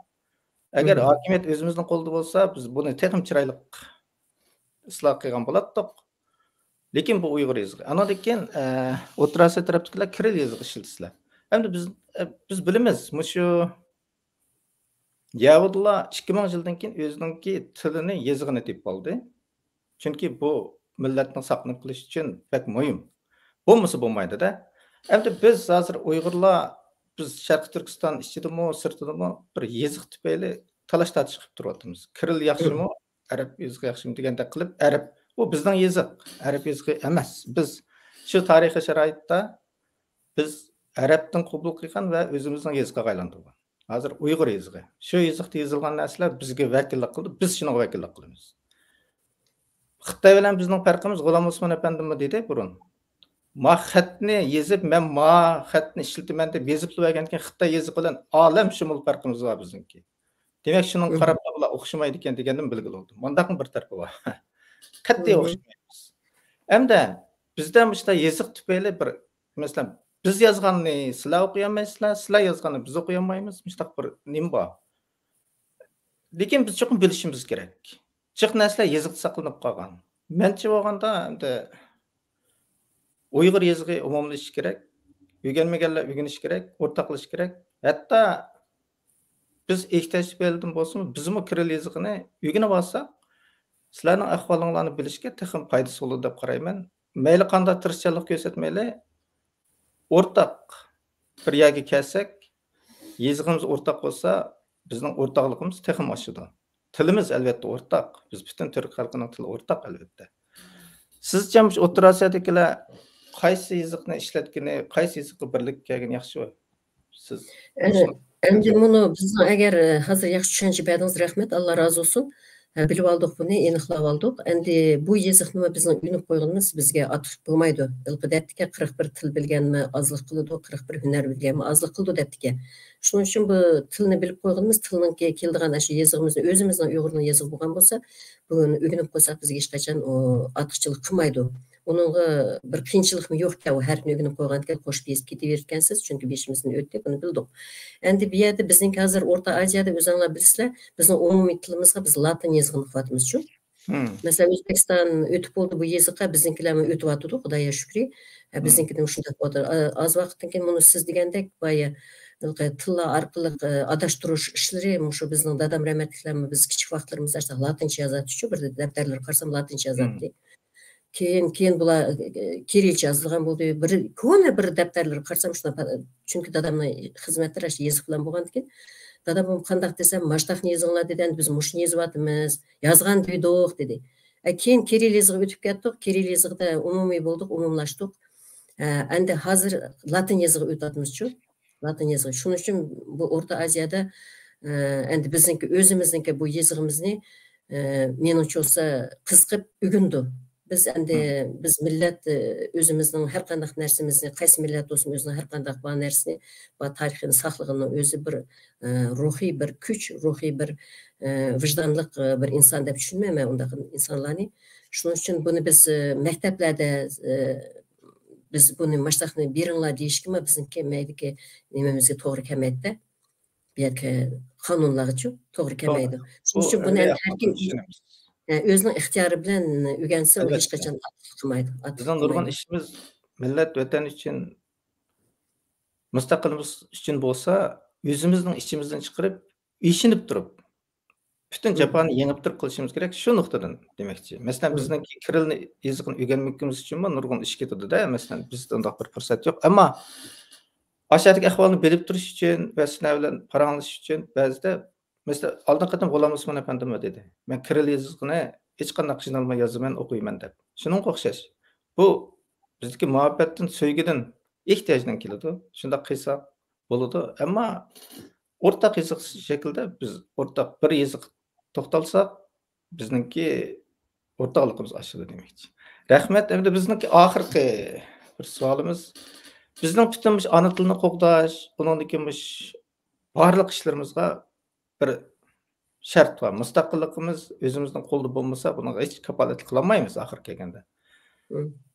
ئەگەر ھاكىمىيەت ئۆزىمىزنىڭ قولىدا بولسا، بىز بۇنى تېخىمۇ چىرايلىق ئىسلاھ قىلغان بولاتتۇق. لېكىن بۇ ئۇيغۇر يېزىقى. ئانىڭدىن كېيىن، ئە، ئوتتۇرا ئاسىيا تەرەپتىكىلەر كىرىل يېزىقى ئىشلىتىسىلەر. ئەمدى بىز، ئە، بىز بىلىمىز، مۇشۇ يەھۇدىيلار ئىككى مىڭ يىلدىن كېيىن ئۆزىنىڭكى تىلىنى، يېزىقىنى تېپىپ ئالدى. چۈنكى بۇ مىللەتنىڭ ساقلىنىپ قېلىشى ئۈچۈن بەك مۇھىم. بولمىسا بولمايدۇ-دە. ئەمدى بىز ھازىر ئۇيغۇرلار، بىز شەرقىي تۈركىستان ئىچىدىمۇ، سىرتىدىمۇ بىر يېزىق تۈپەيلى تالاش-تارتىش قىلىپ تۇرۇۋاتىمىز. كىرىل ياخشىمۇ، ئەرەب يېزىقى ياخشىمۇ دېگەندەك قىلىپ، ئەرەب، بۇ بىزنىڭ يېزىق، ئەرەب يېزىقى ئەمەس. بىز شۇ تارىخىي شارائىتتا بىز ئەرەبتىن قوبۇل قىلغان ۋە ئۆزىمىزنىڭ يېزىقىغا ئايلاندۇرغان. ھازىر ئۇيغۇر يېزىقى. شۇ يېزىقتا يېزىلغان نەرسىلەر بىزگە ۋەكىللىك قىلىدۇ، بىز شۇنىڭغا ۋەكىللىك قىلىمىز. خىتاي بىلەن بىزنىڭ پەرقىمىز، غۇلام ئوسمان ئەپەندىمۇ دېدى بۇرۇن. ما خەتنى يېزىپ، مەن ما خەتنى ئىشلىتىمەن دەپ يېزىپلا بەرگەندىن كېيىن، خىتاي يېزىقى بىلەن ئالەم شۇمۇل پەرقىمىز بار بىزنىڭكى. دېمەك، شۇنىڭغا قاراپلا بۇلار ئوخشىمايدىكەن دېگەندىن بىلگىلى بولدى. مۇنداقمۇ بىر تەرىپى بار. قەتئىي ئوخشىمايمىز. ئەمدى بىزدە مۇشۇنداق يېزىق تۈپەيلى بىر، مەسىلەن، بىز يازغاننى سىلەر ئوقۇيالمايسىلەر، سىلەر يازغاننى بىز ئوقۇيالمايمىز، مۇشۇنداق بىر نېمە بار. لېكىن بىز چوقۇم بىلىشىمىز كېرەك. جىق نەرسىلەر يېزىقتا ساقلىنىپ قالغان. مەنچە بولغاندا، ئەمدى ئۇيغۇر يېزىقى ئومۇملىشىش كېرەك، ئۆگەنمىگەنلەر ئۆگىنىشى كېرەك، ئورتاقلىشىش كېرەك. ھەتتا بىز ئېھتىياج تۈپەيلىدىن بولسىمۇ، بىزمۇ كىرىل يېزىقىنى ئۆگىنىپ ئالساق، سىلەرنىڭ ئەھۋالىڭلارنى بىلىشكە تېخىمۇ پايدىسى بولىدۇ دەپ قارايمەن. مەيلى قانداق تىرىشچانلىق كۆرسەتمەيلى، ئورتاق بىر يەرگە كەلسەك، يېزىقىمىز ئورتاق بولسا، بىزنىڭ ئورتاقلىقىمىز تېخىمۇ ئاشىدۇ. تىلىمىز ئەلۋەتتە ئورتاق. بىز پۈتۈن تۈرك خەلقىنىڭ تىلى ئورتاق ئەلۋەتتە. سىزچە مۇشۇ ئوتتۇرا ئاسىيادىكىلەر قايسى يېزىقنى ئىشلەتكىنى، قايسى يېزىققا بىرلىككە كەلگىنى ياخشى؟ سىز ئەنە، ئەمدى مۇنۇ بىزنىڭ ئەگەر، ئە، ھازىر ياخشى چۈشەنچە بەردىڭىز، رەھمەت، ئاللا رازى بولسۇن. ھە، بىلىۋالدۇق بۇنى، ئېنىقلاۋالدۇق. ئەمدى بۇ يېزىقنىمۇ بىزنىڭ ئۆگىنىپ قويغىنىمىز بىزگە ئارتۇقچىلىق بولمايدۇ. ھېلىقى دەپتىكەن، قىرىق بىر تىل بىلگەنمۇ ئازلىق قىلىدۇ، قىرىق بىر ھۈنەر بىلگەنمۇ ئازلىق قىلىدۇ دەپتىكەن. شۇنىڭ ئۈچۈن بۇ تىلنى بىلىپ قويغىنىمىز، تىلنىڭكى كېلىدىغان ئاشۇ يېزىقىمىزنى، ئۆزىمىزنىڭ ئۇيغۇرنىڭ يېزىقى بولغان بولسا، بۇنى ئۆگىنىپ قويساق بىزگە ھېچقاچان ئۇ ئارتۇقچىلىق قىلمايدۇ. ئۇنىڭغا بىر قىيىنچىلىقمۇ يوقكەن، ئۇ ھەرپنى ئۆگىنىپ قويغاندىكىن قوشۇپ يېزىپ كېتىۋېرىدىكەنسىز، چۈنكى بېشىمىزدىن ئۆتتى، بۇنى بىلدۇق. ئەمدى بۇ يەردە بىزنىڭكى ھازىر ئورتا ئازىيادا ئۆزۈڭلار بىلىسىلەر، بىزنىڭ ئومۇمىي تىلىمىزغا بىز لاتىن يېزىقىنى ئۇقۇۋاتىمىزچۇ. مەسىلەن، ئۆزبېكىستان ئۆتۈپ بولدى بۇ يېزىققا، بىزنىڭكىلەرمۇ ئۆتۈۋاتىدۇ، خۇدايا شۈكرى. ئە، بىزنىڭكىدىمۇ شۇنداق بولدى. ئا-، ئاز ۋاقىتتىن كېيىن مۇنۇ سىز دېگەندەك بايا ھېلىقى تىللار ئارقىلىق، ئە، ئاداشتۇرۇش ئىشلىرى، مۇشۇ بىزنىڭ دادام رەھمەتلىكلەرمۇ بىز كىچىك ۋاقىتلىرىمىزدا ئاشۇنداق لاتىنچە يازاتتىچۇ، بىر دەپتەرلىرىگە قارىسام لاتىنچە يازاتتى. كېيىن، كېيىن بۇلار، ئە، كىرىلچە يازىدىغان بولدى. بىر كونا بىر دەپتەرلىرىگە قارىسام شۇنداق، چۈنكى دادامنىڭ خىزمەتلىرى ئاشۇ يېزىق بىلەن بولغاندىكىن، دادام بۇ قانداق دېسەم، ماشتاخنى يېزىڭلار دېدى، ئەمدى بىز مۇشۇنى يېزىۋاتىمىز، يازغان دېدۇق دېدى. ئە، كېيىن كىرىل يېزىقىغا ئۆتۈپ كەتتۇق، كىرىل يېزىقىدا ئومۇمىي بولدۇق، ئومۇملاشتۇق. ئە، ئەمدى ھازىر لاتىن يېزىقىغا ئۆتۈۋاتىمىزچۇ. لاتىن يېزىقى. شۇنىڭ ئۈچۈن بۇ ئورتا ئازىيادا، ئە، ئەمدى بىزنىڭكى، ئۆزىمىزنىڭكى بۇ يېزىقىمىزنى، ئە، مېنىڭچە بولسا قىزىقىپ ئۆگىنىدۇ. بىز ئەمدى، بىز مىللەت، ئە، ئۆزىمىزنىڭ ھەر قانداق نەرسىمىزنى، قايسى مىللەت بولسۇن، ئۆزىنىڭ ھەر قانداق بار نەرسىنى، بار تارىخىنى ساقلىغىنىنىڭ ئۆزى بىر، ئە، روھىي بىر كۈچ، روھىي بىر، ئە، ۋىجدانلىق، ئە، بىر ئىنسان دەپ چۈشىنىمەن مەن ئۇنداق ئىنسانلارنى. شۇنىڭ ئۈچۈن بۇنى بىز، ئە، مەكتەپلەردە، ئە، بىز بۇنى ماشتاخنى بېرىڭلار دېيىشكىمۇ بىزنىڭكى مەيدىكى نېمىمىزگە توغرا كەلمەيدىدە. بۇ يەركى قانۇنلارغىچۇ توغرا كەلمەيدۇ. شۇنىڭ ئۈچۈن بۇنى ئەمدى ھەر كىم ئۆزىنىڭ ئىختىيارى بىلەن ئۆگەنسە، ئۇ ھېچقاچان ئارتۇقچىلىق قىلمايدۇ. بىزنىڭ نۇرغۇن ئىشىمىز مىللەت، ۋەتەن ئۈچۈن، مۇستەقىللىقىمىز ئۈچۈن بولسا، ئۆزىمىزنىڭ ئىچىمىزدىن چىقىرىپ، ئىشىنىپ تۇرۇپ، پۈتۈن جاپانى يېڭىپ تۇرۇپ قىلىشىمىز كېرەك. شۇ نۇقتىدىن دېمەكچى. مەسىلەن، بىزنىڭكى كىرىل يېزىقىنى ئۆگەنمىكىمىز ئۈچۈنمۇ نۇرغۇن ئىش كېتىدۇ-دە. مەسىلەن، بىزدە ئۇنداق بىر پۇرسەت يوق. ئەمما ئاشۇ يەردىكى ئەھۋالنى بىلىپ تۇرۇش ئۈچۈن ۋە سىلەر بىلەن پاراڭلىشىش ئۈچۈن بەزىدە، مەسىلەن، ئالدىنقى قېتىم غۇلام ئوسمان ئەپەندىمۇ دېدى، مەن كىرىل يېزىقىنى ھېچقانداق قىينالماي يازىمەن، ئوقۇيمەن دەپ. شۇنىڭغا ئوخشاش. بۇ بىزدىكى مۇھەببەتتىن، سۆيگۈدىن، ئېھتىياجدىن كېلىدۇ. شۇنداق قىلساق بولىدۇ. ئەمما ئورتاق يېزىق شەكلىدە بىز ئورتاق بىر يېزىققا توختالساق، بىزنىڭكى ئورتاقلىقىمىز ئاشىدۇ دېمەكچى. رەھمەت. ئەمدى بىزنىڭكى ئاخىرقى بىر سوئالىمىز. بىزنىڭ پۈتۈن مۇشۇ ئانا تىلنى قوغداش، ئۇنىڭدىن كېيىن مۇشۇ بارلىق ئىشلىرىمىزغا بىر شەرت بار. مۇستەقىللىقىمىز ئۆزىمىزنىڭ قولىدا بولمىسا، بۇنىڭغا ھېچ كاپالەتلىك قىلالمايمىز ئاخىرى كەلگەندە.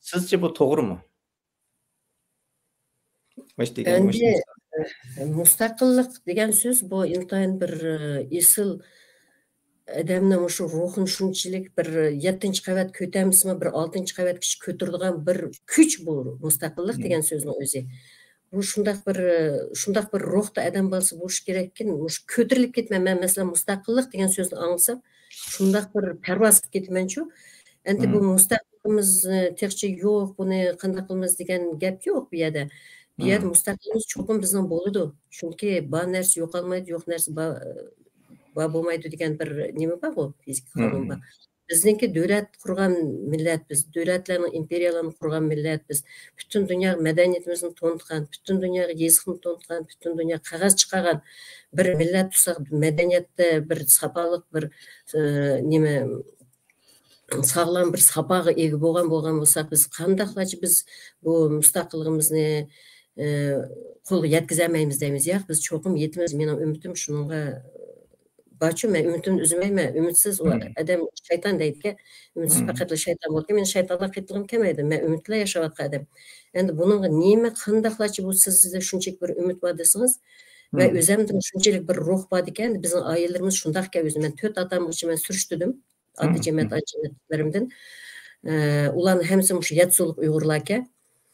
سىزچە بۇ توغرىمۇ؟ مۇشۇ دېگەن ئەمدى، مۇشۇ. ئە، مۇستەقىللىق دېگەن سۆز بۇ ئىنتايىن بىر، ئە، ئېسىل ئادەمنىڭ مۇشۇ روھىنى شۇنچىلىك بىر يەتتىنچى قەۋەت كۆتەرمىسىمۇ، بىر ئالتىنچى قەۋەتكىچە كۆتۈرىدىغان بىر كۈچ بۇ مۇستەقىللىق دېگەن سۆزنىڭ ئۆزى. بۇ شۇنداق بىر، شۇنداق بىر روھتا ئادەم بالىسى بولۇشى كېرەككىن، مۇشۇ كۆتۈرۈلۈپ كېتىمەن. مەن، مەسىلەن، مۇستەقىللىق دېگەن سۆزنى ئاڭلىسام، شۇنداق بىر پەرۋاز قىلىپ كېتىمەنچۇ. ئەمدى بۇ مۇستەقىللىقىمىز، ئە، تېخىچە يوق، بۇنى قانداق قىلىمىز دېگەن گەپ يوق بۇ يەردە. بۇ يەردە مۇستەقىللىقىمىز چوقۇم بىزنىڭ بولىدۇ. چۈنكى بار نەرسە يوقالمايدۇ، يوق نەرسە بار، بار بولمايدۇ دېگەن بىر نېمە بارغۇ، فىزىكا قانۇنى بار. بىزنىڭكى دۆلەت قۇرغان مىللەت بىز، دۆلەتلەرنىڭ، ئىمپېرىيەلەرنى قۇرغان مىللەت بىز. پۈتۈن دۇنياغا مەدەنىيىتىمىزنى تونۇتقان، پۈتۈن دۇنياغا يېزىقنى تونۇتقان، پۈتۈن دۇنياغا قەغەز چىقارغان بىر مىللەت تۇرساق، مەدەنىيەتتە بىر ساپالىق بىر، ئى، نېمە، ساغلام بىر ساپاغا ئىگە بولغان، بولغان بولساق، بىز قانداقلارچە بىز بۇ مۇستەقىللىقىمىزنى، ئى، قولغا يەتكۈزەلمەيمىز دەيمىز. ياق، بىز چوقۇم يېتىمىز. مېنىڭ ئۈمىدىم شۇنىڭغا، بارچۇ، مەن ئۈمىدىمنى ئۈزمەيمەن. ئۈمىدسىز ئۇ ئادەم شەيتان دەيدىكەن. ئۈمىدسىز پەقەتلا شەيتان بولىدىكەن. مېنىڭ شەيتانلار قىلغۇم كەلمەيدۇ. مەن ئۈمىد بىلەن ياشاۋاتقان ئادەم. ئەمدى بۇنىڭغا نېمە، قانداقلارچە بۇ سىزدە شۇنچىلىك بىر ئۈمىد بار دېسىڭىز، ۋە ئۆزەمدىمۇ شۇنچىلىك بىر روھ بار ئىكەن، بىزنىڭ ئائىلىلىرىمىز شۇنداقكەن ئۆزى. مەن تۆت ئاتام بويىچە مەن سۈرۈشتۈردۈم. ئاتا جەمەت، ئاتا جەمەتلىرىمدىن. ئە، ئۇلارنىڭ ھەممىسى مۇشۇ يەتتە سۇلۇق ئۇيغۇرلاركەن.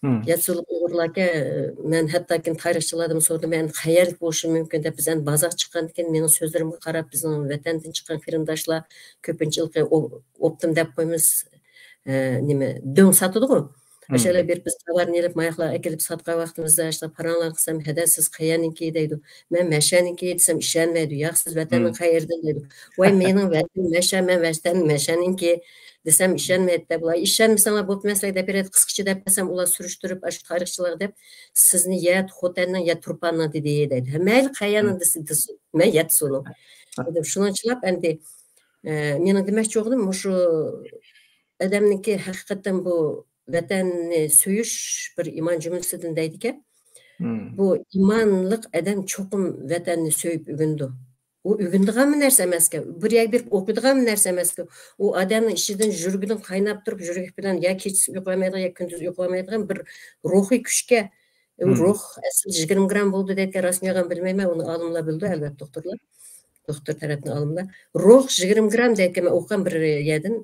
يەتتە سۇلۇق ئۇيغۇرلاركەن، ئە، مەن ھەتتاكى تارىخچىلاردىن سورىدىم، مەن قەيەرلىك بولۇشۇم مۇمكىن دەپ، بىز ئەمدى بازارغا چىققاندىن كېيىن مېنىڭ سۆزلىرىمگە قاراپ، بىزنىڭ ۋەتەندىن چىققان قېرىنداشلار كۆپىنچە ھېلىقى ئو-، ئوپتىم دەپ قويىمىز، ئە، نېمە، دۆڭ ساتىدىغۇ. ئاشۇلار بېرىپ بىز تاۋارنى ئېلىپ، ماياقلار ئەكېلىپ ساتقان ۋاقتىمىزدا، ئاشۇلار پاراڭلار قىلسام، ھەدە، سىز قەيەرنىڭكى دەيدۇ. مەن مەشەنىڭكى دېسەم، ئىشەنمەيدۇ. ياق، سىز ۋەتەننىڭ قەيەرىدىن دەيدۇ. ۋاي، مېنىڭ ۋەتىنىم مەشە، مەن ۋەتەن مەشەنىڭكى دېسەم، ئىشەنمەيدۇ دەپ، ئۇلار ئىشەنمىسەڭلار بوپتۇ، مەن سىلەرگە دەپ بېرەي، قىسقىچە دەپ بەرسەم، ئۇلار سۈرۈشتۈرۈپ، ئاشۇ تارىخچىلارغا دەپ، سىزنى يە خوتەننىڭ، يە تۇرپاننىڭ دېدى دەيدۇ. ھە، مەيلى، قەيەرنىڭ دېسە، دېسۇن. مەن يەتتە سۇنىڭ. شۇنىڭچىلاپ ئەمدى، ئە، مېنىڭ دېمەكچى بولغىنىم مۇشۇ ئادەمنىڭكى ھەقىقەتەن بۇ ۋەتەننى سۆيۈش بىر ئىمان جۈملىسىدىن دەيدىكەن. بۇ ئىمانلىق ئادەم چوقۇم ۋەتەننى سۆيۈپ ئۆگىنىدۇ. ئۇ ئۆگىنىدىغانمۇ نەرسە ئەمەسكەن. بىر يەرگە بېرىپ ئوقۇيدىغانمۇ نەرسە ئەمەسكەن. ئۇ ئادەمنىڭ ئىچىدىن، يۈرىكىدىن قايناپ تۇرۇپ، يۈرىكى بىلەن يا كېچىسى ئۇيقۇلىمايدىغان، يا كۈندۈز ئۇيقۇلىمايدىغان بىر روھىي كۈچكە، ئۇ روھ ئەسلى يىگىرمە گرام بولىدۇ دەيدىكەن، راستمۇ يالغان بىلمەيمەن، ئۇنى ئالىملار بىلىدۇ، ئەلۋەتتە، دوختۇرلار. دوختۇر تەرەپتىن ئالىملار. روھ يىگىرمە گرام دەيدىكەن، مەن ئوقۇغان بىر يەردىن.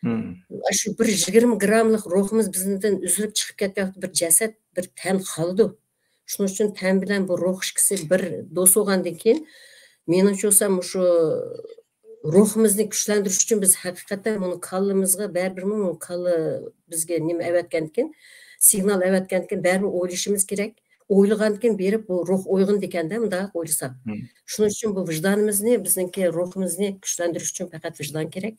ئاشۇ بىر يىگىرمە گراملىق روھىمىز بىزدىن ئۈزۈلۈپ چىقىپ كەتكەن ۋاقىتتا بىر جەسەت، بىر تەن قالىدۇ. شۇنىڭ ئۈچۈن تەن بىلەن بۇ روھ ئىككىسى بىر دوست بولغاندىن كېيىن، مېنىڭچە بولسا مۇشۇ روھىمىزنى كۈچلەندۈرۈش ئۈچۈن بىز ھەقىقەتەن بۇنى كاللىمىزغا بەرىبىرمۇ بۇ كاللا بىزگە نېمە ئەۋەتكەنكىن، سىگنال ئەۋەتكەنكىن، بەرىبىر ئويلىشىمىز كېرەك. ئويلىغاندىن كېيىن بېرىپ بۇ روھ ئويغىنىدىكەن-دە، مۇنداق ئويلىساق. شۇنىڭ ئۈچۈن بۇ ۋىجدانىمىزنى، بىزنىڭكى روھىمىزنى كۈچلەندۈرۈش ئۈچۈن پەقەت ۋىجدان كېرەك.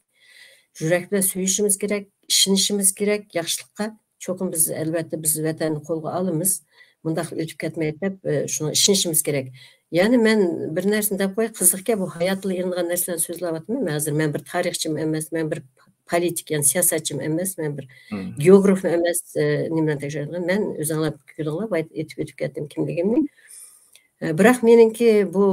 يۈرەك بىلەن سۆيۈشىمىز كېرەك، ئىشىنىشىمىز كېرەك ياخشىلىققا. چوقۇم بىز، ئەلۋەتتە، بىز ۋەتەننى قولغا ئالىمىز. مۇنداق ئۆتۈپ كەتمەيدۇ دەپ، ئە، شۇنىڭغا ئىشىنىشىمىز كېرەك. يەنى مەن بىر نەرسىنى دەپ قوياي، قىزىقكەن، بۇ ھاياتتىن ئېلىنغان نەرسىلەرنى سۆزلەۋاتىمەن. مەن ھازىر، مەن بىر تارىخچىمۇ ئەمەس، مەن بىر پولىتىك، يەنى سىياسەتچىمۇ ئەمەس، مەن بىر گېئوگرافمۇ ئەمەس، ئە، نېمىلەرنى تەكشۈرىدىغان. مەن ئۆزۈڭلار كۆردۈڭلار، بايا ئېيتىپ ئۆتۈپ كەتتىم كىملىكىمنى. ئە، بىراق مېنىڭكى بۇ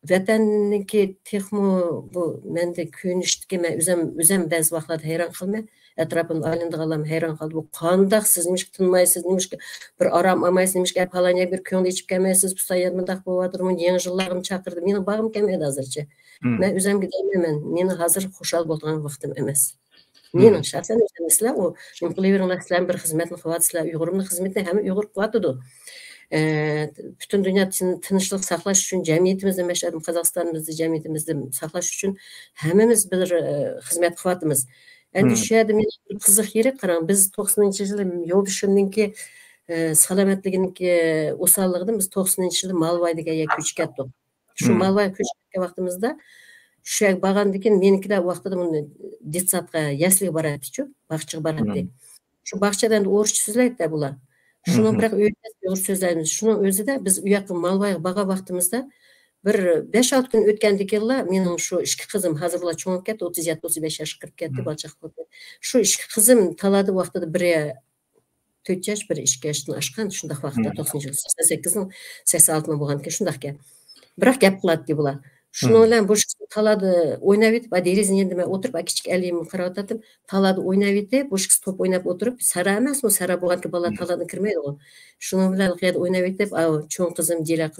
ۋەتەننىڭكى تېخىمۇ بۇ مەندە كۆرۈنۈشتىكى، مەن ئۆزۈم، ئۆزۈم بەزى ۋاقىتلاردا ھەيران قالىمەن. ئەتراپىمدا ئايلىنىدىغانلارمۇ ھەيران قالىدۇ. بۇ قانداق، سىز نېمىشقا تىنمايسىز، نېمىشقا بىر ئارام ئالمايسىز، نېمىشقا پالان يەرگە بىر كۆڭۈل ئېچىپ كەلمەيسىز، پۇستان يەر مۇنداق بولۇۋاتىدۇ، يېڭى يىللارغىمۇ چاقىرىدۇ. مېنىڭ بارغۇم كەلمەيدۇ ھازىرچە. مەن ئۆزۈمگە دەيمەن، مەن، مېنىڭ ھازىر خۇشال بولىدىغان ۋاقتىم ئەمەس. مېنىڭ شەخسەن ئۆزۈم، سىلەر ئۇ نېمە قىلىۋېرىڭلار، سىلەر بىر خىزمەتنى قىلىۋاتىسىلەر، ئۇيغۇرۇمنىڭ خىزمىتىنى ھەممە ئۇيغۇر قىلىۋاتىدۇ. ئە، پۈتۈن دۇنيا تىن-، تىنچلىق ساقلاش ئۈچۈن جەمئىيىتىمىزدە، مەشەدىم قازاقىستانىمىزدا، جەمئىيىتىمىزدە ساقلاش ئۈچۈن ھەممىمىز بىر، ئە، خىزمەت قىلىۋاتىمىز. ئەمدى شۇ يەردە مېنىڭ بىر قىزىق يېرى، قاراڭ، بىز توقسىنىنچى يىلى يولدىشىمنىڭكى، ئە، سالامەتلىكىنىڭكى ئوساللىقىدىن بىز توقسىنىنچى يىلى مالۋاي دېگەن يەرگە كۆچۈپ كەتتۇق. شۇ مالۋايغا كۆچۈپ كەتكەن ۋاقتىمىزدا، شۇ يەرگە بارغاندىن كېيىن، مېنىڭكىلەر ۋاقتىدا بۇنى دېتسادقا، يەسلىگە باراتتىچۇ، باغچىغا باراتتى. شۇ باغچىدا ئەمدى ئورۇسچە سۆزلەيتتى بۇلار. شۇنىڭ بىراق ئۆيدە ئۇيغۇر سۆزلەيمىز. شۇنىڭ ئۆزىدە بىز ئۇ ياققا مالۋايغا بارغان ۋاقتىمىزدا، بىر بەش-ئالتە كۈن ئۆتكەندىن كېيىنلا مېنىڭ شۇ ئىككى قىزىم، ھازىر بۇلار چوڭىيىپ كەتتى، ئوتتۇز يەتتە، ئوتتۇز بەش ياشقا كىرىپ كەتتى، بالا-چاقا بولۇپ كەتتى. شۇ ئىككى قىزىم تالادا ۋاقتىدا بىرى تۆت ياش، بىرى ئىككى ياشتىن ئاشقان، شۇنداق ۋاقىتتا، توقسىنىنچى يىل، سەكسەن سەككىزنىڭ، سەكسەن ئالتىنىڭ بولغانىكەن، شۇنداقكەن. بىراق گەپ قىلاتتى بۇلار. شۇنىڭ بىلەن بۇ ئىككىسى تالادا ئويناۋېتىپ، دېرىزىنىڭ يېنىدا مەن ئولتۇرۇپ، كىچىك ئەلىمگە قاراۋاتاتتىم. تالادا ئويناۋېتىپ، بۇ ئىككىسى توپ ئويناپ ئولتۇرۇپ، سەھرا ئەمەسمۇ، سەھرا بولغانكەن، بالىلار تالادىن كىرمەيدىغۇ. شۇنىڭ بىلەن يەردە ئويناۋېتىپ، ئاۋۇ چوڭ قىزىم دىلا-،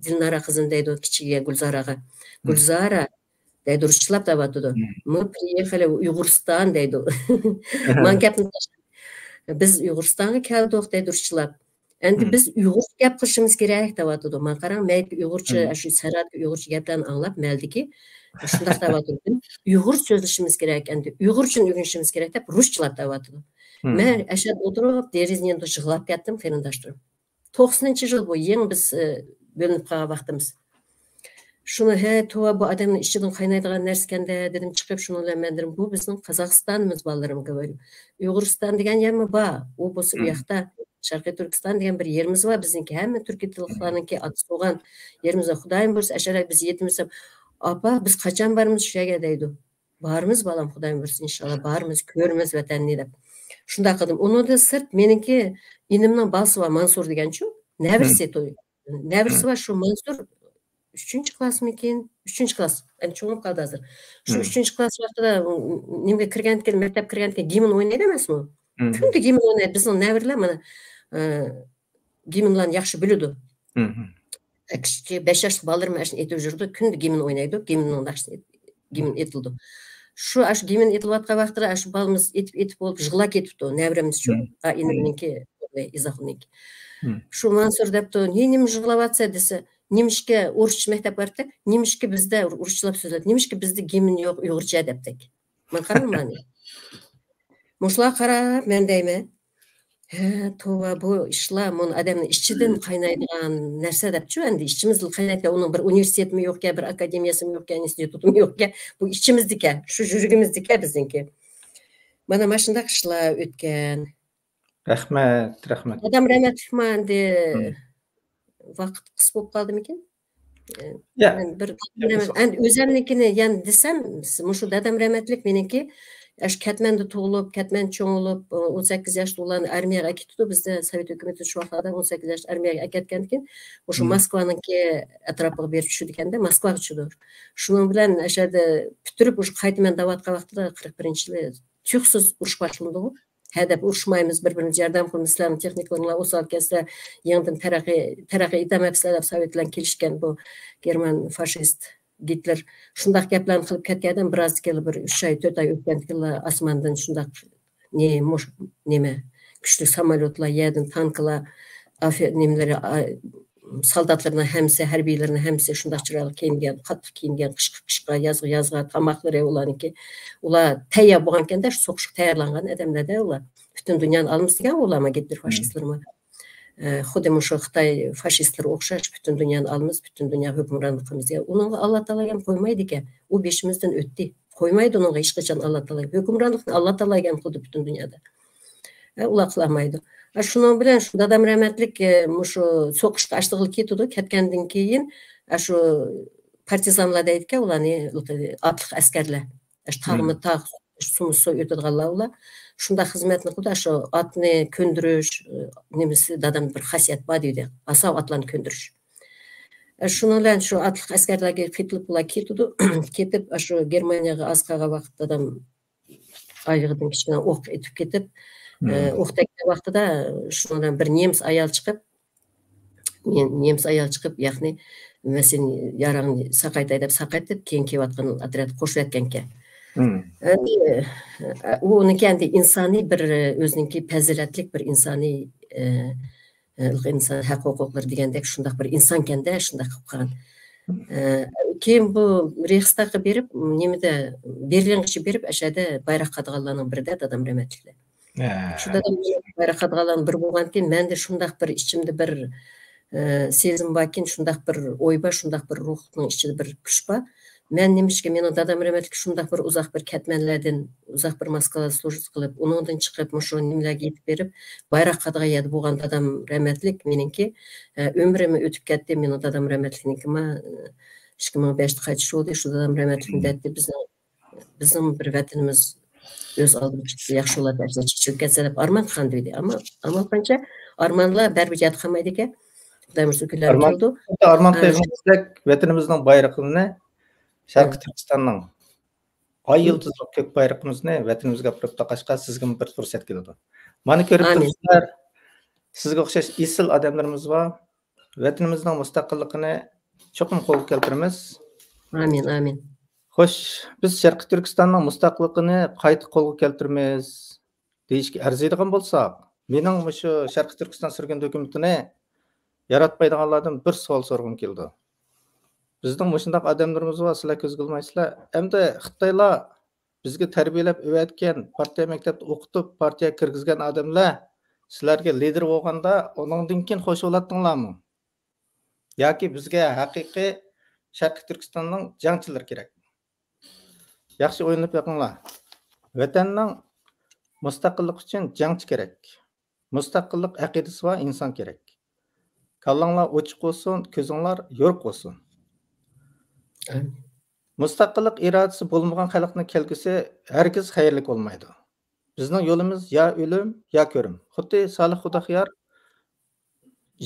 دىلنارا قىزىم دەيدۇ، كىچىكىگە گۈلزارەگە. گۈلزارە، دەيدۇ، رۇسچىلاپ دەۋاتىدۇ. Мы приехали в Уйгурстан دەيدۇ. ماڭا گەپنى تاشلاپ، بىز ئۇيغۇرىستانغا كەلدۇق دەيدۇ رۇسچىلاپ. ئەمدى بىز ئۇيغۇرچە گەپ قىلىشىمىز كېرەك دەۋاتىدۇ. ماڭا قاراڭ، مەيلى ئۇيغۇرچە، شۇ سەھرادىكى ئۇيغۇرچە گەپلەرنى ئاڭلاپ، مەلدىكى شۇنداق دەۋاتىدۇ. ئۇيغۇرچە سۆزلىشىمىز كېرەك، ئەمدى ئۇيغۇرچىنى ئۆگىنىشىمىز كېرەك دەپ رۇسچىلاپ دەۋاتىدۇ. مەن ئەشەدە ئولتۇرۇپ، دېرىزىنىڭ يېنىدا يىغلاپ كەتتىم، قېرىنداشلىرىم. توقسىنىنچى يىل بۇ يېڭى بىز، ئە، بۆلۈنۈپ قالغان ۋاقتىمىز. شۇنى، ھە، توۋا، بۇ ئادەمنىڭ ئىچىدىن قاينايدىغان نەرسىكەندە، دېدىم، چىقىپ شۇنىڭ بىلەن مەن دېدىم، بۇ بىزنىڭ قازاقىستانىمىز، بالىلىرىم، گوۋۇيۇم. ئۇيغۇرىستان دېگەن يەرمۇ بار، ئۇ بولسا ئۇ ياقتا، شەرقىي تۈركىستان دېگەن بىر يېرىمىز بار، بىزنىڭكى ھەممە تۈركىي تىللىقلارنىڭكى ئاتىسى بولغان يېرىمىز بار. خۇدايىم بۇيرۇسا، ئەشەدە بىز يېتىمىز دەپ، ئاپا، بىز قاچان بارىمىز شۇ يەرگە دەيدۇ. بارىمىز، بالام، خۇدايىم بۇيرۇسا، ئىنشاللا، بارىمىز، كۆرىمىز ۋەتەننى دەپ. شۇنداق قىلدىم. ئۇنىڭدىن سىرت، مېنىڭكى ئىنىمنىڭ بالىسى بار، مانسۇر دېگەنچۇ، نەۋرىسى توي. نەۋرىسى بار، شۇ مانسۇر ئۈچىنچى كىلاسمىكىن؟ ئۈچىنچى كىلاس. ئەمدى چوڭىيىپ قالدى ھازىر. شۇ مم. ئۈچىنچى كىلاس ۋاقتىدا، م-، م-، نېمىگە كىرگەندىكىن، مەكتەپكە كىرگەندىكىن گىمن ئوينايدۇ ئەمەسمۇ؟ مم. كۈندە گىمن ئوينايدۇ. بىزنىڭ نەۋرىلەر مانا، ئە، گىمنلارنى ياخشى بىلىدۇ. مم. ئە، كىچىك بەش ياشلىق بالىلىرىم ئاشۇنى ئېيتىپ يۈرىدۇ. كۈندە گىمن ئوينايدۇ. گىمننىڭ ناخشىسىنى ئېيت-، گىمن ئېيتىلىدۇ. شۇ، ئاشۇ گىمن ئېيتىلىۋاتقان ۋاقتىدا ئاشۇ بالىمىز ئېيتىپ، ئېيتىپ بولۇپ يىغلاپ كېتىپتۇ. نەۋرىمىزچۇ، مم. ئا، ئىنىمنىڭكى، ئىزاخۇننىڭكى. مم. شۇ مانسۇر دەپتۇ، نى-، نېمە يىغلاۋاتسا دېسە، نېمىشقا ئۇرۇشچە مەكتەپ بارتى، نېمىشقا بىزدە ئۇرۇشچىلاپ سۆزلەپ، نېمىشقا بىزدە گىمن يوق ئۇيغۇرچە دەپتەك. مانا قاراڭ مانى. مۇشۇلارغا قاراپ مەن دەيمەن، ھە، توۋا، بۇ ئىشلار مۇنۇ ئادەمنىڭ ئىچىدىن قاينايدىغان نەرسە دەپچۇ، ئەمدى ئىچىمىزدىن قاينايدىكەن، ئۇنىڭ بىر ئۇنىۋېرسىتېتىمۇ يوقكەن، بىر ئاكادېمىيەسىمۇ يوقكەن، ئىنستىتۇتىمۇ يوقكەن، بۇ ئىچىمىزدىكەن، شۇ يۈرىكىمىزدىكەن بىزنىڭكى. مانا ماشۇنداق ئىشلار ئۆتكەن. رەھمەت، رەھمەت. دادام رەھمەتلىكمۇ ئەمدى ۋاقىت قىس بولۇپ قالدىمىكىن؟ يا. مەن بىر يا، ئەمدى ئۆزۈمنىڭكىنى يەنە دېسەم، مۇشۇ دادام رەھمەتلىك مېنىڭكى، ئاشۇ كەتمەندە تۇغۇلۇپ، كەتمەندە چوڭ بولۇپ، ئون سەككىز ياشتا ئۇلارنى ئارمىيەگە ئەكېتىدۇ. بىزدە سوۋېت ھۆكۈمىتى شۇ ۋاقىتلاردا ئون سەككىز ياشتا ئارمىيەگە ئەكەتكەندىكىن، مۇشۇ مم. موسكۋانىڭكى ئەتراپىغا بېرىپ چۈشىدىكەندە، موسكۋاغا چۈشىدۇ. شۇنىڭ بىلەن ئەشەدە پۈتتۈرۈپ، ئۇشۇ قايتىمەن دەۋاتقان ۋاقتىدا قىرىق بىرىنچى يىلى تۇيۇقسىز ئۇرۇش باشلىنىدىغۇ. ھە دەپ ئۇرۇشمايمىز، بىر-بىرىمىزگە ياردەم قىلىمىز، سىلەرنىڭ تېخنىكىلىرىڭلار ئوسال ئىكەن، سىلەر يېڭىدىن تەرەققىي، تەرەققىي ئېتەلمەپسىلەر دەپ سوۋېت بىلەن كېلىشكەن بۇ گېرمان فاشىست گىتلېر. شۇنداق گەپلەرنى قىلىپ كەتكەندىن بىر ئاز كېيىنلا، بىر ئۈچ ئاي، تۆت ئاي ئۆتكەندىن كېيىنلا ئاسماندىن شۇنداق نى-، مۇش-، نېمە، كۈچلۈك ساموليوتلار، يەردىن تانكىلار، ئافې-، نېمىلىرى، ئا-، سالداتلىرىنىڭ ھەممىسى، ھەربىيلىرىنىڭ ھەممىسى شۇنداق چىرايلىق كىيىنگەن، قاتتىق كىيىنگەن، قىشقا، قىشقا، يازغا، يازغا، تاماقلىرى ئۇلارنىڭكى، ئۇلار تەييار بولغانىكەندە، شۇ سوقۇشقا تەييارلانغان ئادەملەردە ئۇلار. پۈتۈن دۇنيانى ئالىمىز دېگەن ئۇلارمۇ گىتلېر فاشىستلىرىمۇ. ئە، خۇددى مۇشۇ خىتاي فاشىستلىرى ئوخشاش، پۈتۈن دۇنيانى ئالىمىز، پۈتۈن دۇنيا ھۆكۈمرانلىقىمىز دېگەن. ئۇنىڭغا ئاللا تائالا ھەم قويمايدىكەن. ئۇ بېشىمىزدىن ئۆتتى. قويمايدۇ ئۇنىڭغا ھېچقاچان ئاللا تائالا. ھۆكۈمرانلىقنى ئاللا تائالا ھەم قىلدى پۈتۈن دۇنيادا. ئە، ئۇلار قىلالمايدۇ. ئە، شۇنىڭ بىلەن شۇ دادام رەھمەتلىك، ئە، مۇشۇ سوقۇشقا ئاشتىغىلى كېتىدۇ. كەتكەندىن كېيىن، ئە، شۇ پارتىزانلار دەيدىكەن ئۇلارنى، ئاتلىق ئەسكەرلەر. ئە، شۇ تاغمۇ تاغ، سۇمۇ سۇ ئۆتىدىغانلار ئۇلار. شۇنداق خىزمەتنى قىلدى. ئە، شۇ ئاتنى كۆندۈرۈش، ئە، نېمىسى، دادام بىر خاسىيەت بار دېدى. ئاساۋ ئاتلارنى كۆندۈرۈش. ئە، شۇنىڭ بىلەن شۇ ئاتلىق ئەسكەرلەرگە قېتىلىپ ئۇلار كېتىدۇ. كېتىپ، ئە، شۇ گېرمانىيەگە ئاز قالغان ۋاقىتتا دادام ئايىغىدىن كىچىككىنە ئوق ئېتىپ كېتىپ، ئە، ئوق تەگكەن ۋاقتىدا شۇنىڭ بىلەن بىر نېمىس ئايال چىقىپ، نېمىس ئايال چىقىپ، ياقنى، مەن سېنى ياراڭنى ساقايتاي دەپ ساقايتىپ، كېيىن كېلىۋاتقان ئوتريادقا قوشۇۋەتكەنكەن. ئەمدى، ئە، ئۇ ئۇنىڭكى ئەمدى ئىنسانىي بىر، ئۆزىنىڭكى پەزىلەتلىك بىر ئىنسانىي، ئە، ئە، ئىنسان ھەق ھوقۇقلىرى دېگەندەك شۇنداق بىر ئىنسانكەندە، شۇنداق قىلىپ قالغان. ئە، كېيىن بۇ رېخستاگقا بېرىپ، نېمىدە، بېرلىنغىچە بېرىپ، ئەشەدە بايراق قادىغانلارنىڭ بىرىدە دادام رەھمەتلىكلەر. شۇ دادام بايراق قادىغانلارنىڭ بىرى بولغاندىكىن، مەندە شۇنداق بىر ئىچىمدە بىر، ئە، سېزىم باركىن، شۇنداق بىر ئوي بار، شۇنداق بىر روھنىڭ ئىچىدە بىر كۈچ بار. مەن نېمىشقا، مېنىڭ دادام رەھمەتلىك شۇنداق بىر ئۇزاق بىر كەتمەنلەردىن، ئۇزاق بىر موسكۋادا سلۇژىت قىلىپ، ئۇنىڭدىن چىقىپ، مۇشۇ نېمىلەرگە يېتىپ بېرىپ، بايراق قادىغان يەردە بولغان دادام رەھمەتلىك مېنىڭكى، ئە، ئۆمرىمۇ ئۆتۈپ كەتتى، مېنىڭ دادام رەھمەتلىكنىڭكىما، ئە، ئىككى مىڭ بەشتە قايتىش بولدى، شۇ دادام رەھمەتلىكنى دەيتتى، بىزنىڭ، بىزنىڭ بىر ۋەتىنىمىز ئۆز ئالدىغا ياخشى بولاتتى، چىقىپ كەتسە دەپ ئارمان قىلغانىدى. ئەمما، ئەمما قانچە ئارمانلار بەرىبىر يەردە قالمايدىكەن. خۇدايىم بۇيرۇسا كۈنلەر ئارمان، كېلىدۇ. خۇددى ئارمان ئە، قىلغىنىمىزدەك ۋەتىنىمىزنىڭ بايرىقىنى، شەرقىي تۈركىستاننىڭ ئاي يۇلتۇزلۇق كۆك بايرىقىمىزنى ۋەتىنىمىزگە ئاپىرىپ تاقاشقا سىزگىمۇ بىر پۇرسەت كېلىدۇ. مانا كۆرۈپ تۇرۇپسىلەر، سىزگە ئوخشاش ئېسىل ئادەملىرىمىز بار. ۋەتىنىمىزنىڭ مۇستەقىللىقىنى چوقۇم قولغا كەلتۈرىمىز. ئامىن، ئامىن. خوش، بىز شەرقىي تۈركىستاننىڭ مۇستەقىللىقىنى قايتا قولغا كەلتۈرىمىز دېيىشكە ئەرزىيدىغان بولساق، مېنىڭ مۇشۇ شەرقىي تۈركىستان سۈرگۈندە ھۆكۈمىتىنى ياراتمايدىغانلاردىن بىر سوئال سورىغۇم كېلىدۇ. بىزنىڭ مۇشۇنداق ئادەملىرىمىز بار، سىلەر كۆزگە ئىلمايسىلەر. ئەمدى خىتايلار بىزگە تەربىيەلەپ ئۆگەتكەن، پارتىيە مەكتەپتە ئوقۇتۇپ، پارتىيەگە كىرگۈزگەن ئادەملەر سىلەرگە لىدېر بولغاندا، ئۇنىڭدىن كېيىن خوش بولاتتىڭلارمۇ؟ ياكى بىزگە ھەقىقىي شەرقىي تۈركىستاننىڭ جەڭچىلىرى كېرەك؟ ياخشى ئويلىنىپ بېقىڭلار. ۋەتەننىڭ مۇستەقىللىقى ئۈچۈن جەڭچى كېرەك. مۇستەقىللىق ئەقىدىسى بار ئىنسان كېرەك. كاللاڭلار ئوچۇق بولسۇن، كۆزۈڭلار يورۇق بولسۇن. ئامىن. مۇستەقىللىق ئىرادىسى بولمىغان خەلقنىڭ كەلگۈسى ھەرگىز خەيرلىك بولمايدۇ. بىزنىڭ يولىمىز يا ئۆلۈم، يا كۆرۈم. خۇددى سالىھ خۇداخيار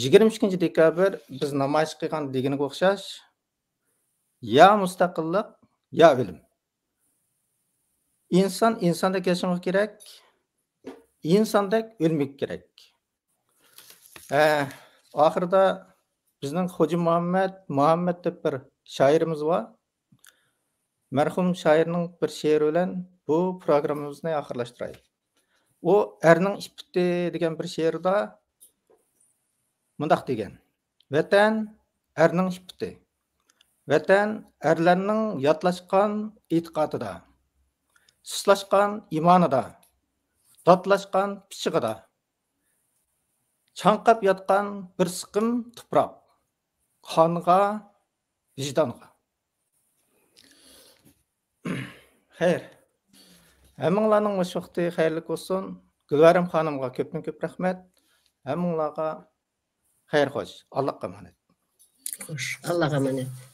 يىگىرمە ئىككىنچى دېكابىر بىز نامايىش قىلغان دېگىنىگە ئوخشاش، يا مۇستەقىللىق، يا ئۆلۈم. ئىنسان ئىنساندەك ياشىمىقى كېرەك، ئىنساندەك ئۆلمىكى كېرەك. ھە، ئاخىرىدا بىزنىڭ خوجا مۇھەممەد، مۇھەممەد دەپ بىر شائىرىمىز بار. مەرھۇم شائىرنىڭ بىر شېئىرى بىلەن بۇ پروگراممىمىزنى ئاخىرلاشتۇرايلى. ئۇ ئەرنىڭ ئىپپىتى دېگەن بىر شېئىرىدا مۇنداق دېگەن: «ۋەتەن ئەرنىڭ ئىپپىتى. ۋەتەن ئەرلەرنىڭ ياتلاشقان ئېتىقادىدا، سۇسلاشقان ئىمانىدا، داتلاشقان پىچىقىدا، چاڭقاپ ياتقان بىر سىقىم تۇپراق، قانغا، ۋىجدانغا.» خەير. ھەممىڭلارنىڭ مۇشۇ ۋاقتى خەيرلىك بولسۇن. گۈلۋەرەم خانىمغا كۆپتىن كۆپ رەھمەت. ھەممىڭلارغا خەير خوش. ئاللاغا ئامانەت. خوش، ئاللاغا ئامانەت.